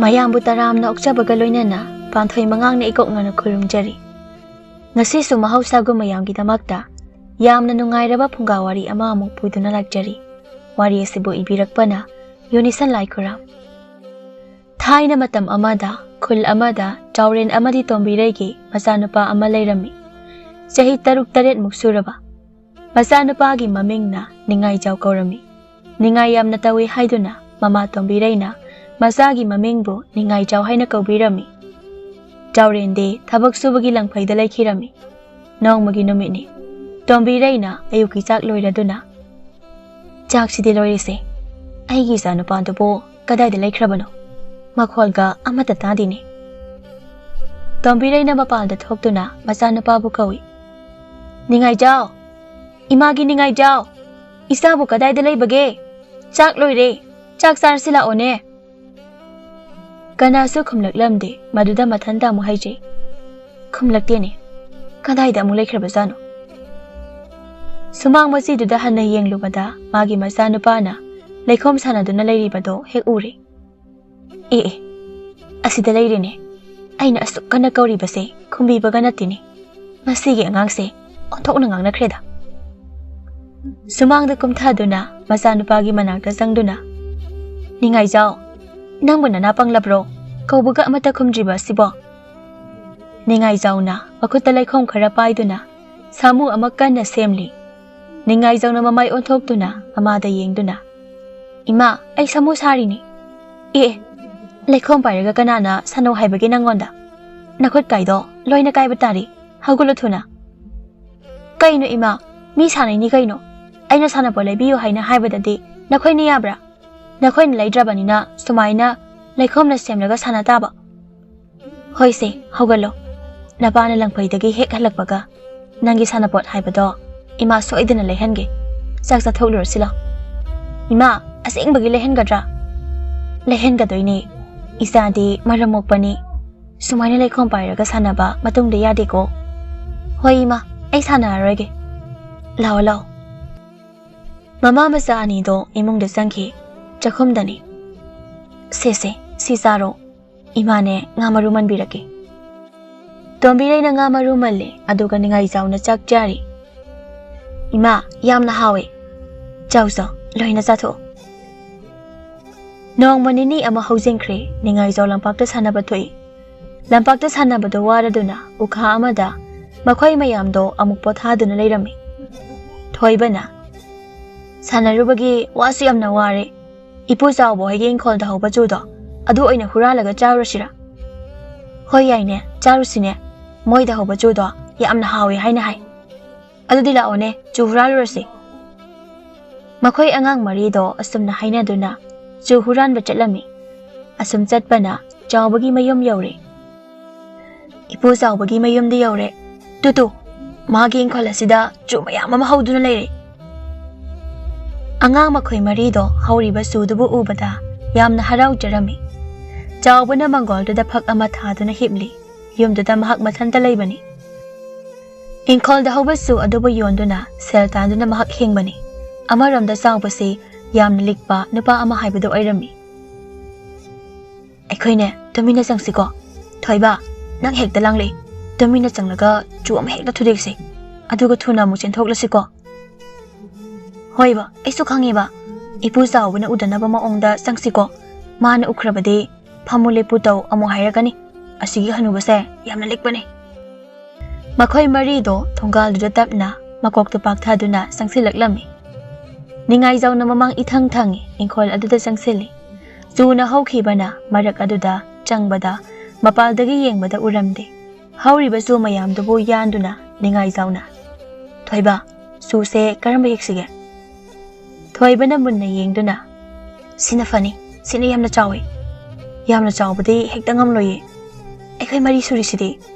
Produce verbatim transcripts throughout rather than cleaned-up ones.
ꯃꯌꯥꯝꯕꯨ ꯇꯔꯥꯝꯅ ꯑꯣꯛꯆꯕꯒ ꯂꯣꯏꯅꯅ ꯄꯥꯟꯊꯣꯏ ꯃꯉꯥꯡꯅ ꯏꯀꯣꯛꯅꯅ ꯈꯨꯔꯨꯝꯖꯔꯤ꯫ ꯉꯁꯤꯁꯨ ꯃꯍꯧꯁꯥꯒꯨꯝ ꯃꯌꯥꯝꯒꯤꯗꯃꯛꯇ ꯌꯥꯝꯅ ꯅꯨꯡꯉꯥꯏꯔꯕ ꯐꯨꯡꯒꯥ ꯋꯥꯔꯤ ꯑꯃ ꯑꯃꯨꯛ ꯄꯨꯗꯨꯅ ꯂꯥꯛꯆꯔꯤ꯫ ꯋꯥꯔꯤ ꯑꯁꯤꯕꯨ ꯏꯕꯤꯔꯛꯄꯅ ꯌꯨꯅꯤꯁꯟ ꯂꯥꯏꯈꯨꯔꯥꯝ꯫ ꯊꯥꯏꯅ ꯃꯇꯝ ꯑꯃꯗ ꯈꯨꯜ ꯑꯃꯗ ꯆꯥꯎꯔꯦꯟ ꯑꯃꯗꯤ ꯇꯣꯝꯕꯤꯔꯩꯒꯤ ꯃꯆꯥꯅꯨꯄꯥ ꯑꯃ ꯂꯩꯔꯝꯃꯤ꯫ ꯆꯍꯤ ꯇꯔꯨꯛ ꯇꯔꯦꯠꯃꯨꯛ ꯁꯨꯔꯕ꯫ ꯃꯆꯥꯅꯨꯄꯥꯒꯤ ꯃꯃꯤꯡꯅ ꯅꯤꯡꯉꯥꯏꯖꯥꯎ ꯀꯧꯔꯝꯃꯤ꯫ ꯅꯤꯡꯉꯥꯏ ꯌꯥꯝꯅ ꯇꯧꯏ ꯍꯥꯏꯗꯨꯅ ꯃꯃꯥ ꯇꯣꯝꯕꯤꯔꯩꯅ ꯃꯆꯥꯒꯤ ꯃꯃꯤꯡꯕꯨ ꯅꯤꯡꯉꯥꯏꯖꯥꯎ ꯍꯥꯏꯅ ꯀꯧꯕꯤꯔꯝꯃꯤ꯫ ꯆꯥꯎꯔꯦꯟꯗꯤ ꯊꯕꯛ ꯁꯨꯕꯒꯤ ꯂꯪꯐꯩꯗ ꯂꯩꯈꯤꯔꯝꯃꯤ꯫ ꯅꯣꯡꯃꯒꯤ ꯅꯨꯃꯤꯠꯅꯤ꯫ ꯇꯣꯝꯕꯤꯔꯩꯅ ꯑꯌꯨꯛꯀꯤ ꯆꯥꯛ ꯂꯣꯏꯔꯗꯨꯅ, "ꯆꯥꯛꯁꯤꯗꯤ ꯂꯣꯏꯔꯦꯁꯦ꯫ ꯑꯩꯒꯤ ꯏꯆꯥꯅꯨꯄꯥꯗꯨꯕꯨ ꯀꯗꯥꯏꯗ ꯂꯩꯈ꯭ꯔꯕꯅꯣ? ꯃꯈꯣꯜꯒ ꯑꯃꯠꯇ ꯇꯥꯗꯦꯅꯦ꯫" ꯇꯣꯝꯕꯤꯔꯩꯅ ꯃꯄꯥꯟꯗ ꯊꯣꯛꯇꯨꯅ ꯃꯆꯥꯅꯨꯄꯥꯕꯨ ꯀꯧꯏ꯫ "ꯅꯤꯡꯉꯥꯏꯖꯥꯎ! ꯏꯃꯥꯒꯤ ꯅꯤꯡꯉꯥꯏꯖꯥꯎ! ꯏꯆꯥꯕꯨ ꯀꯗꯥꯏꯗ ꯂꯩꯕꯒꯦ? ꯆꯥꯛ ꯂꯣꯏꯔꯦ꯫ ꯆꯥꯛ ꯆꯥꯔꯁꯤ ꯂꯥꯛꯑꯣꯅꯦ꯫" ꯀꯅꯥꯁꯨ ꯈꯨꯝꯂꯛꯂꯝꯗꯦ꯫ ꯃꯗꯨꯗ ꯃꯊꯟꯇ ꯑꯃꯨꯛ ꯍꯥꯏꯖꯩ, "ꯈꯨꯝꯂꯛꯇꯦꯅꯦ꯫ ꯀꯗꯥꯏꯗ ꯑꯃꯨꯛ ꯂꯩꯈ꯭ꯔꯕꯖꯥꯠꯅꯣ?" ꯁꯨꯃꯥꯡ ꯃꯆꯤꯗꯨꯗ ꯍꯟꯅ ꯌꯦꯡꯂꯨꯕꯗ ꯃꯥꯒꯤ ꯃꯆꯥꯅꯨꯄꯥꯅ ꯂꯩꯈꯣꯝ ꯁꯥꯟꯅꯗꯨꯅ ꯂꯩꯔꯤꯕꯗꯣ ꯍꯦꯛ ꯎꯔꯦ꯫ "ꯑꯦ ꯑꯦ, ꯑꯁꯤꯗ ꯂꯩꯔꯦꯅꯦ꯫ ꯑꯩꯅ ꯑꯁꯨꯛ ꯀꯟꯅ ꯀꯧꯔꯤꯕꯁꯦ ꯈꯨꯝꯕꯤꯕꯒ ꯅꯠꯇꯦꯅꯦ꯫ ꯃꯁꯤꯒꯤ ꯑꯉꯥꯡꯁꯦ ꯑꯣꯟꯊꯣꯛꯅ ꯉꯥꯡꯅꯈ꯭ꯔꯦꯗ꯫" ꯁꯨꯃꯥꯡꯗ ꯀꯨꯝꯊꯗꯨꯅ ꯃꯆꯥꯅꯨꯄꯥꯒꯤ ꯃꯅꯥꯛꯇ ꯆꯪꯗꯨꯅ, "ꯅꯤꯡꯉꯥꯏꯖꯥꯎ, ꯅꯪꯕꯨ ꯅꯅꯥ ꯄꯪꯂꯕ꯭ꯔꯣ? ꯀꯧꯕꯒ ꯑꯃꯠꯇ ꯈꯨꯝꯗ꯭ꯔꯤꯕ ꯑꯁꯤꯕꯣ?" ꯅꯤꯡꯉꯥꯏꯖꯥꯎꯅ ꯃꯈꯨꯠꯇ ꯂꯩꯈꯣꯝ ꯈꯔ ꯄꯥꯏꯗꯨꯅ ꯁꯥꯃꯨ ꯑꯃ ꯀꯟꯅ ꯁꯦꯝꯂꯤ꯫ ꯅꯤꯡꯉꯥꯏꯖꯥꯎꯅ ꯃꯃꯥꯏ ꯑꯣꯟꯊꯣꯛꯇꯨꯅ ꯃꯃꯥꯗ ꯌꯦꯡꯗꯨꯅ, "ꯏꯃꯥ, ꯑꯩ ꯁꯥꯃꯨ ꯁꯥꯔꯤꯅꯤ꯫" "ꯑꯦ ꯑꯦ, ꯂꯩꯈꯣꯝ ꯄꯥꯏꯔꯒ ꯀꯅꯥꯅ ꯁꯥꯟꯅꯧ ꯍꯥꯏꯕꯒꯦ ꯅꯪꯉꯣꯟꯗ? ꯅꯈꯨꯠ ꯀꯥꯏꯗꯣ ꯂꯣꯏꯅ ꯀꯥꯏꯕ ꯇꯥꯔꯤ꯫ ꯍꯧꯒꯠꯂꯨ ꯊꯨꯅ꯫" "ꯀꯩꯅꯣ ꯏꯃꯥ, ꯃꯤ ꯁꯥꯟꯅꯩꯅꯤ ꯀꯩꯅꯣ꯫ ꯑꯩꯅ ꯁꯥꯟꯅꯄꯣꯠ ꯂꯩꯕꯤꯌꯨ ꯍꯥꯏꯅ ꯍꯥꯏꯕꯗꯗꯤ ꯅꯈꯣꯏꯅ ꯌꯥꯕ꯭ꯔꯥ? ꯅꯈꯣꯏꯅ ꯂꯩꯗ꯭ꯔꯕꯅꯤꯅ ꯁꯨꯃꯥꯏꯅ ꯂꯩꯈꯣꯝꯅ ꯁꯦꯝꯂꯒ ꯁꯥꯟꯅ ꯇꯥꯕ꯫" "ꯍꯣꯏꯁꯦ, ꯍꯧꯒꯠꯂꯣ꯫ ꯅꯄꯥꯅ ꯂꯪꯐꯩꯗꯒꯤ ꯍꯦꯛ ꯍꯜꯂꯛꯄꯒ ꯅꯪꯒꯤ ꯁꯥꯟꯅꯄꯣꯠ ꯍꯥꯏꯕꯗꯣ ꯏꯃꯥ ꯁꯣꯏꯗꯅ ꯂꯩꯍꯟꯒꯦ꯫ ꯆꯥꯛ ꯆꯥꯊꯣꯛꯂꯨꯔꯁꯤ ꯂꯥꯎ꯫" "ꯏꯃꯥ, ꯑꯁꯦꯡꯕꯒꯤ ꯂꯩꯍꯟꯒꯗ꯭ꯔꯥ?" "ꯂꯩꯍꯟꯒꯗꯣꯏꯅꯦ꯫ ꯏꯆꯥꯗꯤ ꯃꯔꯝ ꯃꯣꯛꯄꯅꯤ꯫ ꯁꯨꯃꯥꯏꯅ ꯂꯩꯈꯣꯝ ꯄꯥꯏꯔꯒ ꯁꯥꯟꯅꯕ ꯃꯇꯨꯡꯗ ꯌꯥꯗꯦꯀꯣ꯫" "ꯍꯣꯏ ꯏꯃꯥ, ꯑꯩ ꯁꯥꯟꯅꯔꯔꯣꯏꯒꯦ꯫ ꯂꯥꯛꯑꯣ, ꯂꯥꯛꯑꯣ꯫" ꯃꯃꯥ ꯃꯆꯥ ꯑꯅꯤꯗꯣ ꯏꯃꯨꯡꯗ ꯆꯪꯈꯤ꯫ ꯆꯥꯛꯈꯨꯝꯗꯅꯤ꯫ "ꯁꯦ ꯁꯦ, "ꯁꯤ ꯆꯥꯔꯣ, ꯏꯃꯥꯅꯦ ꯉꯥ ꯃꯔꯨ ꯃꯟꯕꯤꯔꯛꯀꯦ꯫" ꯇꯣꯝꯕꯤꯔꯩꯅ ꯉꯥ ꯃꯔꯨ ꯃꯜꯂꯦ, ꯑꯗꯨꯒ ꯅꯤꯡꯉꯥꯏꯖꯥꯎꯅ ꯆꯥꯛ ꯆꯥꯔꯤ꯫ "ꯏꯃꯥ, ꯌꯥꯝꯅ ꯍꯥꯎꯋꯦ꯫ ꯆꯥꯎ ꯆꯥꯎ, ꯂꯣꯏꯅ ꯆꯥꯊꯣꯛꯑꯣ꯫" ꯅꯣꯡꯃ ꯅꯤꯅꯤ ꯑꯃ ꯍꯧꯖꯤꯟꯈ꯭ꯔꯦ, ꯅꯤꯡꯉꯥꯏꯖꯥꯎ ꯂꯝꯄꯥꯛꯇ ꯁꯥꯟꯅꯕ ꯊꯣꯛꯏ꯫ ꯂꯝꯄꯥꯛꯇ ꯁꯥꯟꯅꯕꯗꯣ ꯋꯥꯔꯗꯨꯅ ꯎꯈꯥ ꯑꯃꯗ ꯃꯈꯣꯏ ꯃꯌꯥꯝꯗꯣ ꯑꯃꯨꯛ ꯄꯣꯊꯥꯗꯨꯅ ꯂꯩꯔꯝꯃꯤ꯫ ꯊꯣꯏꯕꯅ, "ꯁꯥꯟꯅꯔꯨꯕꯒꯤ ꯋꯥꯁꯨ ꯌꯥꯝꯅ ꯋꯥꯔꯦ꯫ ꯏꯄꯨ ꯆꯥꯎꯕ ꯍꯣꯏꯒꯤ ꯏꯪꯈꯣꯜꯗ ꯍꯧꯕ ꯆꯨꯗꯣ, ꯑꯗꯨ ꯑꯣꯏꯅ ꯍꯨꯔꯥꯜꯂꯒ ꯆꯥꯔꯨꯔꯁꯤꯔꯥ?" "ꯍꯣꯏ ꯌꯥꯏꯅꯦ, ꯆꯥꯔꯨꯁꯤꯅꯦ꯫ ꯃꯣꯏꯗ ꯍꯧꯕ ꯆꯨꯗꯣ ꯌꯥꯝꯅ ꯍꯥꯎꯋꯦ ꯍꯥꯏꯅ ꯍꯥꯏ꯫ ꯑꯗꯨꯗꯤ ꯂꯥꯛꯑꯣꯅꯦ, ꯆꯨ ꯍꯨꯔꯥꯜꯂꯨꯔꯁꯤ꯫" ꯃꯈꯣꯏ ꯑꯉꯥꯡ ꯃꯔꯤꯗꯣ ꯑꯁꯨꯝꯅ ꯍꯥꯏꯅꯗꯨꯅ ꯆꯨ ꯍꯨꯔꯥꯟꯕ ꯆꯠꯂꯝꯃꯤ꯫ ꯑꯁꯨꯝ ꯆꯠꯄꯅ ꯆꯥꯎꯕꯒꯤ ꯃꯌꯨꯝ ꯌꯧꯔꯦ꯫ "ꯏꯄꯨ ꯆꯥꯎꯕꯒꯤ ꯃꯌꯨꯝꯗꯤ ꯌꯧꯔꯦ꯫ ꯇꯨ ꯇꯨ, ꯃꯥꯒꯤ ꯏꯪꯈꯣꯜ ꯑꯁꯤꯗ ꯆꯨ ꯃꯌꯥꯝ ꯑꯃ ꯍꯧꯗꯨꯅ ꯂꯩꯔꯦ꯫" ꯑꯉꯥꯡ ꯃꯈꯣꯏ ꯃꯔꯤꯗꯣ ꯍꯧꯔꯤꯕ ꯆꯨꯗꯨꯕꯨ ꯎꯕꯗ ꯌꯥꯝꯅ ꯍꯔꯥꯎꯖꯔꯝꯃꯤ꯫ ꯆꯥꯎꯕꯅ ꯃꯪꯒꯣꯜꯗꯨꯗ ꯐꯛ ꯑꯃ ꯊꯥꯗꯨꯅ ꯍꯤꯞꯂꯤ꯫ ꯌꯨꯝꯗꯨꯗ ꯃꯍꯥꯛ ꯃꯊꯟꯇ ꯂꯩꯕꯅꯤ꯫ ꯏꯪꯈꯣꯜꯗ ꯍꯧꯕ ꯆꯨ ꯑꯗꯨꯕꯨ ꯌꯣꯟꯗꯨꯅ ꯁꯦꯜ ꯇꯥꯟꯗꯨꯅ ꯃꯍꯥꯛ ꯍꯤꯡꯕꯅꯤ꯫ ꯑꯃꯔꯣꯝꯗ ꯆꯥꯎꯕꯁꯤ ꯌꯥꯝꯅ ꯂꯤꯛꯄ ꯅꯨꯄꯥ ꯑꯃ ꯍꯥꯏꯕꯗꯨ ꯑꯣꯏꯔꯝꯃꯤ꯫ "ꯑꯩꯈꯣꯏꯅꯦ, ꯇꯨꯃꯤꯟꯅ ꯆꯪꯁꯤꯀꯣ꯫ ꯊꯣꯏꯕ, ꯅꯪ ꯍꯦꯛꯇ ꯂꯥꯡꯂꯛꯏ꯫ ꯇꯨꯃꯤꯟꯅ ꯆꯪꯂꯒ ꯆꯨ ꯑꯃ ꯍꯦꯛꯇ ꯊꯨꯗꯦꯛꯁꯤ꯫ ꯑꯗꯨꯒ ꯊꯨꯅ ꯑꯃꯨꯛ ꯆꯦꯟꯊꯣꯛꯂꯁꯤꯀꯣ꯫" "ꯍꯣꯏꯕ, ꯑꯩꯁꯨ ꯈꯪꯉꯦꯕ꯫ ꯏꯄꯨ ꯆꯥꯎꯕꯅ ꯎꯗꯅꯕ ꯃꯑꯣꯡꯗ ꯆꯪꯁꯤꯀꯣ꯫ ꯃꯥꯅ ꯎꯈ꯭ꯔꯕꯗꯤ ꯐꯝꯃꯨ ꯂꯦꯞꯄꯨ ꯇꯧ ꯑꯃꯨꯛ ꯍꯥꯏꯔꯛꯀꯅꯤ꯫ ꯑꯁꯤꯒꯤ ꯍꯅꯨꯕꯁꯦ ꯌꯥꯝꯅ ꯂꯤꯛꯄꯅꯦ꯫" ꯃꯈꯣꯏ ꯃꯔꯤꯗꯣ ꯊꯣꯡꯒꯥꯜꯗꯨꯗ ꯇꯞꯅ ꯃꯀꯣꯛꯇꯨ ꯄꯥꯛꯊꯗꯨꯅ ꯆꯪꯁꯤꯜꯂꯛꯂꯝꯃꯤ꯫ ꯅꯤꯡꯉꯥꯏꯖꯥꯎꯅ ꯃꯃꯥꯡ ꯏꯊꯪ ꯊꯪꯉꯤ ꯏꯪꯈꯣꯜ ꯑꯗꯨꯗ ꯆꯪꯁꯤꯜꯂꯤ꯫ ꯆꯨꯅ ꯍꯧꯈꯤꯕꯅ ꯃꯔꯛ ꯑꯗꯨꯗ ꯆꯪꯕꯗ ꯃꯄꯥꯜꯗꯒꯤ ꯌꯦꯡꯕꯗ ꯎꯔꯝꯗꯦ꯫ ꯍꯧꯔꯤꯕ ꯆꯨ ꯃꯌꯥꯝꯗꯨꯕꯨ ꯌꯥꯟꯗꯨꯅ ꯅꯤꯡꯉꯥꯏꯖꯥꯎꯅ, "ꯊꯣꯏꯕ, ꯆꯨꯁꯦ ꯀꯔꯝꯕ ꯍꯦꯛꯁꯤꯒꯦ?" ꯊꯣꯏꯕꯅ ꯃꯨꯟꯅ ꯌꯦꯡꯗꯨꯅ, "ꯁꯤꯅ ꯐꯅꯤ, ꯁꯤꯅ ꯌꯥꯝꯅ ꯆꯥꯎꯏ꯫ ꯌꯥꯝꯅ ꯆꯥꯎꯕꯗꯤ ꯍꯦꯛꯇ ꯉꯝꯂꯣꯏꯌꯦ꯫ ꯑꯩꯈꯣꯏ ꯃꯔꯤ ꯁꯨꯔꯤꯁꯤꯗꯤ,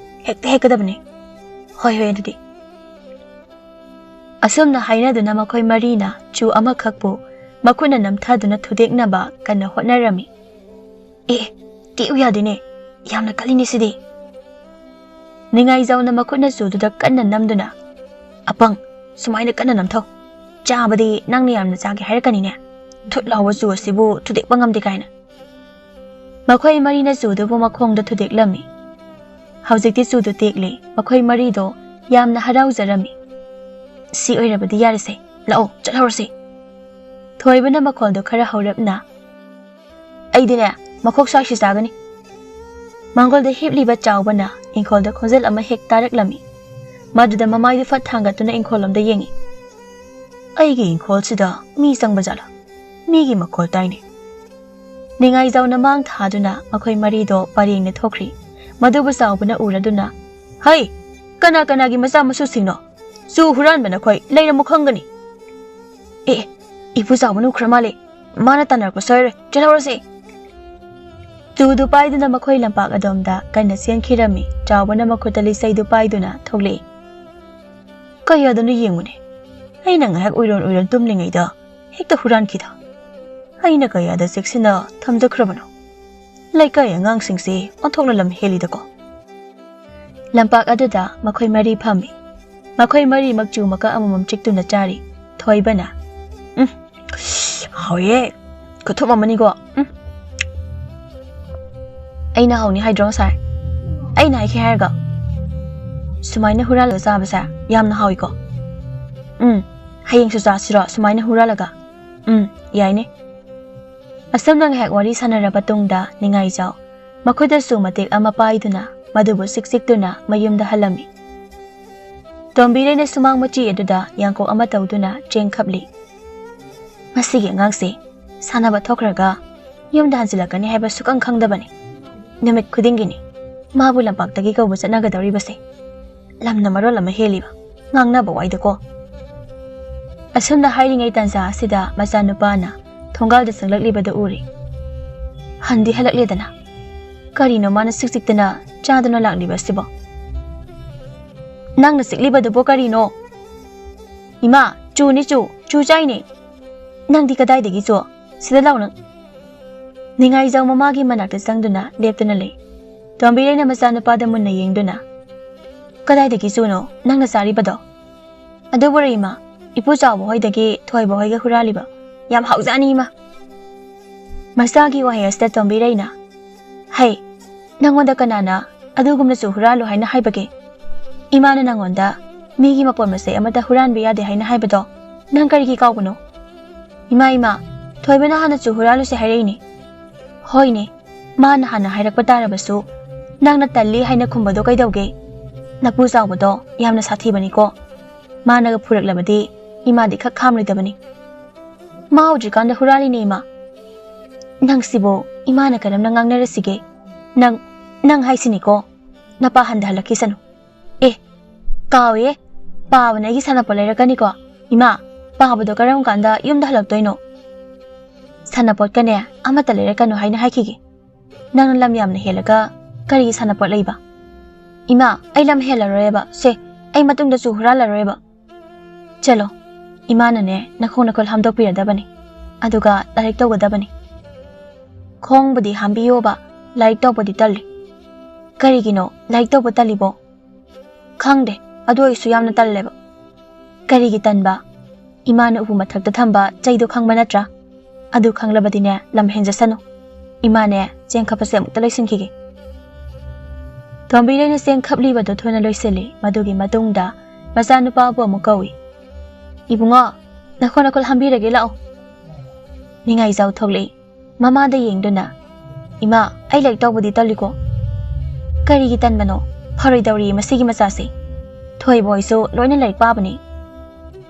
ꯍꯦꯛꯇ ꯍꯦꯛꯀꯗꯕꯅꯤ꯫ ꯍꯣꯏ, ꯍꯣꯏ, ꯑꯗꯨꯗꯤ꯫" ꯑꯁꯨꯝꯅ ꯍꯥꯏꯅꯗꯨꯅ ꯃꯈꯣꯏ ꯃꯔꯤꯅ ꯆꯨ ꯑꯃꯈꯛꯄꯨ ꯃꯈꯨꯠꯅ ꯅꯝꯊꯗꯨꯅ ꯊꯨꯗꯦꯛꯅꯕ ꯀꯟꯅ ꯍꯣꯠꯅꯔꯝꯃꯤ꯫ "ꯑꯦ, ꯑꯦ, ꯇꯦꯛꯎ ꯌꯥꯗꯦꯅꯦ, ꯌꯥꯝꯅ ꯀꯜꯂꯤꯅꯦ ꯁꯤꯗꯤ꯫" ꯅꯤꯡꯉꯥꯏꯖꯥꯎꯅ ꯃꯈꯨꯠꯅ ꯆꯨꯗꯨꯗ ꯀꯟꯅ ꯅꯝꯗꯨꯅ, "ꯑꯄꯪ, ꯁꯨꯃꯥꯏꯅ ꯀꯟꯅ ꯅꯝꯊꯧ꯫ ꯆꯥꯕꯗꯤ ꯅꯪꯅ ꯌꯥꯝꯅ ꯆꯥꯒꯦ ꯍꯥꯏꯔꯛꯀꯅꯤꯅꯦ꯫ ꯊꯨꯠ ꯂꯥꯎꯕ ꯆꯨ ꯑꯁꯤꯕꯨ ꯊꯨꯗꯦꯛꯄ ꯉꯝꯗꯦ ꯀꯥꯏꯅ꯫" ꯃꯈꯣꯏ ꯃꯔꯤꯅ ꯆꯨꯗꯨꯕꯨ ꯃꯈꯣꯡꯗ ꯊꯨꯗꯦꯛꯂꯝꯃꯤ꯫ ꯍꯧꯖꯤꯛꯇꯤ ꯆꯨꯗꯨ ꯇꯦꯛꯂꯦ꯫ ꯃꯈꯣꯏ ꯃꯔꯤꯗꯣ ꯌꯥꯝꯅ ꯍꯔꯥꯎꯖꯔꯝꯃꯤ꯫ "ꯁꯤ ꯑꯣꯏꯔꯕꯗꯤ ꯌꯥꯔꯦꯁꯦ꯫ ꯂꯥꯛꯑꯣ, ꯆꯠꯍꯧꯔꯁꯤ꯫" ꯊꯣꯏꯕꯅ ꯃꯈꯣꯜꯗꯣ ꯈꯔ ꯍꯧꯔꯞꯅ, "ꯑꯩꯗꯤꯅꯦ, ꯃꯈꯣꯛ ꯁ꯭ꯋꯥꯏꯁꯤ ꯆꯥꯒꯅꯤ꯫" ꯃꯥꯡꯒꯣꯜꯗ ꯍꯤꯞꯂꯤꯕ ꯆꯥꯎꯕꯅ ꯏꯪꯈꯣꯜꯗ ꯈꯣꯟꯖꯦꯜ ꯑꯃ ꯍꯦꯛ ꯇꯥꯔꯛꯂꯝꯃꯤ꯫ ꯃꯗꯨꯗ ꯃꯃꯥꯏꯗꯨ ꯐꯠ ꯊꯥꯡꯒꯠꯇꯨꯅ ꯏꯪꯈꯣꯜꯂꯣꯝꯗ ꯌꯦꯡꯉꯤ꯫ "ꯑꯩꯒꯤ ꯏꯪꯈꯣꯜꯁꯤꯗ ꯃꯤ ꯆꯪꯕ ꯖꯥꯠꯂꯥ? ꯃꯤꯒꯤ ꯃꯈꯣꯜ ꯇꯥꯏꯅꯦ꯫" ꯅꯤꯡꯉꯥꯏꯖꯥꯎꯅ ꯃꯥꯡ ꯊꯥꯗꯨꯅ ꯃꯈꯣꯏ ꯃꯔꯤꯗꯣ ꯄꯔꯦꯡꯅ ꯊꯣꯛꯈ꯭ꯔꯤ꯫ ꯃꯗꯨꯕꯨ ꯆꯥꯎꯕꯅ ꯎꯔꯗꯨꯅ, "ꯍꯩ! ꯀꯅꯥ ꯀꯅꯥꯒꯤ ꯃꯆꯥ ꯃꯁꯨꯁꯤꯡꯅꯣ? ꯆꯨ ꯍꯨꯔꯥꯟꯕ ꯅꯈꯣꯏ ꯂꯩꯔꯝꯃꯨ ꯈꯪꯒꯅꯤ꯫" "ꯑꯦ, ꯑꯦ, ꯏꯄꯨ ꯆꯥꯎꯕꯅ ꯎꯈ꯭ꯔ ꯃꯥꯜꯂꯦ꯫ ꯃꯥꯅ ꯇꯥꯟꯅꯔꯛꯄ ꯁꯣꯏꯔꯣꯏ꯫ ꯆꯠꯍꯧꯔꯁꯤ꯫" ꯆꯨꯗꯨ ꯄꯥꯏꯗꯨꯅ ꯃꯈꯣꯏ ꯂꯝꯄꯥꯛ ꯑꯗꯣꯝꯗ ꯀꯟꯅ ꯆꯦꯟꯈꯤꯔꯝꯃꯤ꯫ ꯆꯥꯎꯕꯅ ꯃꯈꯨꯠꯇ ꯂꯤꯆꯩꯗꯨ ꯄꯥꯏꯗꯨꯅ ꯊꯣꯛꯂꯛꯏ꯫ "ꯀꯌꯥꯗꯅꯣ ꯌꯦꯡꯉꯨꯅꯦ꯫ ꯑꯩꯅ ꯉꯥꯏꯍꯥꯛ ꯎꯏꯔꯣꯟ ꯎꯏꯔꯣꯟ ꯇꯨꯝꯂꯤꯉꯩꯗ ꯍꯦꯛꯇ ꯍꯨꯔꯥꯟꯈꯤꯗ꯫ ꯑꯩꯅ ꯀꯌꯥꯗ ꯆꯦꯛꯁꯤꯟꯅ ꯊꯝꯖꯈ꯭ꯔꯕꯅꯣ? ꯂꯩꯀꯥꯏ ꯑꯉꯥꯡꯁꯤꯡꯁꯤ ꯑꯣꯟꯊꯣꯛꯅ ꯂꯝ ꯍꯦꯜꯂꯤꯗꯀꯣ꯫" ꯂꯝꯄꯥꯛ ꯑꯗꯨꯗ ꯃꯈꯣꯏ ꯃꯔꯤ ꯐꯝꯃꯤ꯫ ꯃꯈꯣꯏ ꯃꯔꯤꯃꯛ ꯆꯨ ꯃꯀꯛ ꯑꯃꯃꯝ ꯆꯤꯛꯇꯨꯅ ꯆꯥꯔꯤ꯫ ꯊꯣꯏꯕꯅ, "ꯎꯝ, ꯍꯥꯎꯌꯦ꯫ ꯈꯨꯊꯨꯝ ꯑꯃꯅꯤꯀꯣ꯫ ꯎꯝ꯫ ꯑꯩꯅ ꯍꯥꯎꯅꯤ ꯍꯥꯏꯗ꯭ꯔꯣ ꯉꯁꯥꯏ? ꯑꯩꯅ ꯍꯥꯏꯈꯤ ꯍꯥꯏꯔꯒ꯫ ꯁꯨꯃꯥꯏꯅ ꯍꯨꯔꯥꯜꯂꯒ ꯆꯥꯕꯁꯦ ꯌꯥꯝꯅ ꯍꯥꯎꯏꯀꯣ꯫ ꯎꯝ, ꯍꯌꯦꯡꯁꯨ ꯆꯥꯁꯤꯔꯣ ꯁꯨꯃꯥꯏꯅ ꯍꯨꯔꯥꯜꯂꯒ? ꯎꯝ, ꯌꯥꯏꯅꯦ꯫" ꯑꯁꯨꯝꯅ ꯉꯥꯏꯍꯥꯛ ꯋꯥꯔꯤ ꯁꯥꯟꯅꯔꯕ ꯇꯨꯡꯗ ꯅꯤꯡꯉꯥꯏꯖꯥꯎ ꯃꯈꯨꯠꯇ ꯆꯨ ꯃꯇꯦꯛ ꯑꯃ ꯄꯥꯏꯗꯨꯅ ꯃꯗꯨꯕꯨ ꯆꯤꯛ ꯆꯤꯛꯇꯨꯅ ꯃꯌꯨꯝꯗ ꯍꯜꯂꯝꯃꯤ꯫ ꯇꯣꯝꯕꯤꯔꯩꯅ ꯁꯨꯃꯥꯡ ꯃꯆꯤ ꯑꯗꯨꯗ ꯌꯥꯡꯀꯣꯛ ꯑꯃ ꯇꯧꯗꯨꯅ ꯆꯦꯡ ꯈꯞꯂꯤ꯫ "ꯃꯁꯤꯒꯤ ꯑꯉꯥꯡꯁꯤ ꯁꯥꯟꯅꯕ ꯊꯣꯛꯈ꯭ꯔꯒ ꯌꯨꯝꯗ ꯍꯟꯖꯤꯜꯂꯛꯀꯅꯤ ꯍꯥꯏꯕ ꯁꯨꯛꯈꯪ ꯈꯪꯗꯕꯅꯤ꯫ ꯅꯨꯃꯤꯠ ꯈꯨꯗꯤꯡꯒꯤꯅꯤ ꯃꯥꯕꯨ ꯂꯝꯄꯥꯛꯇꯒꯤ ꯀꯧꯕ ꯆꯠꯅꯒꯗꯧꯔꯤꯕꯁꯦ꯫ ꯂꯝꯅ ꯃꯔꯣꯜ ꯑꯃ ꯍꯦꯜꯂꯤꯕ꯫ ꯉꯥꯡꯅꯕ ꯋꯥꯏꯗꯀꯣ꯫" ꯑꯁꯨꯝꯅ ꯍꯥꯏꯔꯤꯉꯩ ꯇꯥꯟꯖꯥ ꯑꯁꯤꯗ ꯃꯆꯥꯅꯨꯄꯥꯅ ꯊꯣꯡꯒꯥꯜꯗ ꯆꯪꯂꯛꯂꯤꯕꯗꯨ ꯎꯔꯤ꯫ "ꯍꯟꯗꯤ ꯍꯜꯂꯛꯂꯦꯗꯅ꯫ ꯀꯔꯤꯅꯣ ꯃꯥꯅ ꯆꯤꯛ ꯆꯤꯛꯇꯅ ꯆꯥꯗꯨꯅ ꯂꯥꯛꯂꯤꯕ ꯑꯁꯤꯕꯣ?" "ꯅꯪꯅ ꯆꯤꯛꯂꯤꯕꯗꯨꯕꯣ ꯀꯔꯤꯅꯣ?" "ꯏꯃꯥ, ꯆꯨꯅꯤ ꯆꯨ, ꯆꯨ ꯆꯥꯏꯅꯦ꯫" "ꯅꯪꯗꯤ ꯀꯗꯥꯏꯗꯒꯤ ꯆꯨ? ꯁꯤꯗ ꯂꯥꯎ ꯅꯪ꯫" ꯅꯤꯡꯉꯥꯏꯖꯥꯎ ꯃꯃꯥꯒꯤ ꯃꯅꯥꯛꯇ ꯆꯪꯗꯨꯅ ꯂꯦꯞꯇꯨꯅ ꯂꯩ꯫ ꯇꯣꯝꯕꯤꯔꯩꯅ ꯃꯆꯥꯅꯨꯄꯥꯗ ꯃꯨꯟꯅ ꯌꯦꯡꯗꯨꯅ, "ꯀꯗꯥꯏꯗꯒꯤ ꯆꯨꯅꯣ ꯅꯪꯅ ꯆꯥꯔꯤꯕꯗꯣ?" "ꯑꯗꯨꯕꯨꯔꯣ ꯏꯃꯥ, ꯏꯄꯨ ꯆꯥꯎꯕ ꯍꯣꯏꯗꯒꯤ ꯊꯣꯏꯕ ꯍꯣꯏꯒ ꯍꯨꯔꯥꯜꯂꯤꯕ꯫ ꯌꯥꯝ ꯍꯥꯎꯖꯥꯅꯤ ꯏꯃꯥ꯫" ꯃꯆꯥꯒꯤ ꯋꯥꯍꯩ ꯑꯁꯤꯗ ꯇꯣꯝꯕꯤꯔꯩꯅ, "ꯍꯩ, ꯅꯪꯉꯣꯟꯗ ꯀꯅꯥꯅ ꯑꯗꯨꯒꯨꯝꯅꯁꯨ ꯍꯨꯔꯥꯜꯂꯨ ꯍꯥꯏꯅ ꯍꯥꯏꯕꯒꯦ? ꯏꯃꯥꯅ ꯅꯪꯉꯣꯟꯗ ꯃꯤꯒꯤ ꯃꯄꯣꯠ ꯃꯆꯩ ꯑꯃꯠꯇ ꯍꯨꯔꯥꯟꯕ ꯌꯥꯗꯦ ꯍꯥꯏꯅ ꯍꯥꯏꯕꯗꯣ ꯅꯪ ꯀꯔꯤꯒꯤ ꯀꯥꯎꯕꯅꯣ?" "ꯏꯃꯥ, ꯏꯃꯥ, ꯊꯣꯏꯕꯅ ꯍꯥꯟꯅꯁꯨ ꯍꯨꯔꯥꯜꯂꯨꯁꯦ ꯍꯥꯏꯔꯛꯏꯅꯦ꯫" "ꯍꯣꯏꯅꯦ, ꯃꯥꯅ ꯍꯥꯟꯅ ꯍꯥꯏꯔꯛꯄ ꯇꯥꯔꯕꯁꯨ ꯅꯪꯅ ꯇꯜꯂꯤ ꯍꯥꯏꯅ ꯈꯨꯝꯕꯗꯣ ꯀꯩꯗꯧꯒꯦ? ꯅꯄꯨ ꯆꯥꯎꯕꯗꯣ ꯌꯥꯝꯅ ꯁꯥꯊꯤꯕꯅꯤꯀꯣ꯫ ꯃꯥꯅꯒ ꯐꯨꯔꯛꯂꯕꯗꯤ ꯏꯃꯥꯗꯤ ꯈꯛ ꯈꯥꯝꯂꯣꯏꯗꯕꯅꯤ꯫" "ꯃꯥ ꯍꯧꯗ꯭ꯔꯤꯀꯥꯟꯗ ꯍꯨꯔꯥꯜꯂꯤꯅꯦ, ꯏꯃꯥ꯫" "ꯅꯪꯁꯤꯕꯨ ꯏꯃꯥꯅ ꯀꯔꯝꯅ ꯉꯥꯡꯅꯔꯁꯤꯒꯦ? ꯅꯪ, ꯅꯪ ꯍꯥꯏꯁꯤꯅꯤꯀꯣ, ꯅꯄꯥ ꯍꯟꯗ ꯍꯜꯂꯛꯈꯤꯁꯅꯨ꯫" "ꯑꯦ, ꯀꯥꯎꯏꯌꯦ, ꯄꯥꯕꯅ ꯑꯩꯒꯤ ꯁꯥꯟꯅꯄꯣꯠ ꯂꯩꯔꯛꯀꯅꯤꯀꯣ꯫ ꯏꯃꯥ, ꯄꯥꯕꯗꯣ ꯀꯔꯝ ꯀꯥꯟꯗ ꯌꯨꯝꯗ ꯍꯜꯂꯛꯇꯣꯏꯅꯣ?" "ꯁꯥꯟꯅꯄꯣꯠꯀꯅꯦ ꯑꯃꯠꯇ ꯂꯩꯔꯛꯀꯅꯨ ꯍꯥꯏꯅ ꯍꯥꯏꯈꯤꯒꯦ꯫ ꯅꯪꯅ ꯂꯝ ꯌꯥꯝꯅ ꯍꯦꯜꯂꯒ ꯀꯔꯤꯒꯤ ꯁꯥꯟꯅꯄꯣꯠ ꯂꯩꯕ?" "ꯏꯃꯥ, ꯑꯩ ꯂꯝ ꯍꯦꯜꯂꯔꯣꯏꯕ꯫ ꯁꯦ, ꯑꯩ ꯃꯇꯨꯡꯗꯁꯨ ꯍꯨꯔꯥꯜꯂꯔꯣꯏꯕ꯫ ꯆꯠꯂꯣ, ꯏꯃꯥꯅꯅꯦ ꯅꯈꯣꯡ ꯅꯈꯨꯠ ꯍꯥꯝꯗꯣꯛꯄꯤꯔꯗꯕꯅꯤ, ꯑꯗꯨꯒ ꯂꯥꯏꯔꯤꯛ ꯇꯧꯒꯗꯕꯅꯤ꯫" "ꯈꯣꯡꯕꯨꯗꯤ ꯍꯥꯝꯕꯤꯌꯣꯕ, ꯂꯥꯏꯔꯤꯛ ꯇꯧꯕꯗꯤ ꯇꯜꯂꯤ꯫" "ꯀꯔꯤꯒꯤꯅꯣ ꯂꯥꯏꯔꯤꯛ ꯇꯧꯕ ꯇꯜꯂꯤꯕꯣ?" "ꯈꯪꯗꯦ, ꯑꯗꯨ ꯑꯣꯏꯔꯁꯨ ꯌꯥꯝꯅ ꯇꯜꯂꯦꯕ꯫" "ꯀꯔꯤꯒꯤ ꯇꯟꯕ? ꯏꯃꯥꯅ ꯎꯄꯨ ꯃꯊꯛꯇ ꯊꯝꯕ ꯆꯩꯗꯣ ꯈꯪꯕ ꯅꯠꯇ꯭ꯔꯥ? ꯑꯗꯨ ꯈꯪꯂꯕꯗꯤꯅꯦ ꯂꯝ ꯍꯦꯟꯖꯁꯅꯨ꯫ ꯏꯃꯥꯅꯦ ꯆꯦꯡ ꯈꯞꯄꯁꯦ ꯑꯃꯨꯛꯇ ꯂꯣꯏꯁꯤꯟꯈꯤꯒꯦ꯫" ꯇꯣꯝꯕꯤꯔꯩꯅ ꯆꯦꯡ ꯈꯞꯂꯤꯕꯗꯨ ꯊꯨꯅ ꯂꯣꯏꯁꯤꯜꯂꯤ꯫ ꯃꯗꯨꯒꯤ ꯃꯇꯨꯡꯗ ꯃꯆꯥꯅꯨꯄꯥꯕꯨ ꯑꯃꯨꯛ ꯀꯧꯏ꯫ "ꯏꯕꯨꯡꯉꯣ, ꯅꯈꯣꯡ ꯅꯈꯨꯠ ꯍꯥꯝꯕꯤꯔꯒꯦ, ꯂꯥꯛꯑꯣ꯫" ꯅꯤꯡꯉꯥꯏꯖꯥꯎ ꯊꯣꯛꯂꯛꯏ꯫ ꯃꯃꯥꯗ ꯌꯦꯡꯗꯨꯅ, "ꯏꯃꯥ, ꯑꯩ ꯂꯥꯏꯔꯤꯛ ꯇꯧꯕꯗꯤ ꯇꯜꯂꯤꯀꯣ꯫" "ꯀꯔꯤꯒꯤ ꯇꯟꯕꯅꯣ? ꯐꯔꯣꯏꯗꯧꯔꯤ ꯃꯁꯤꯒꯤ ꯃꯆꯥꯁꯦ꯫ ꯊꯣꯏꯕ ꯍꯣꯏꯁꯨ ꯂꯣꯏꯅ ꯂꯥꯏꯔꯤꯛ ꯄꯥꯕꯅꯤ꯫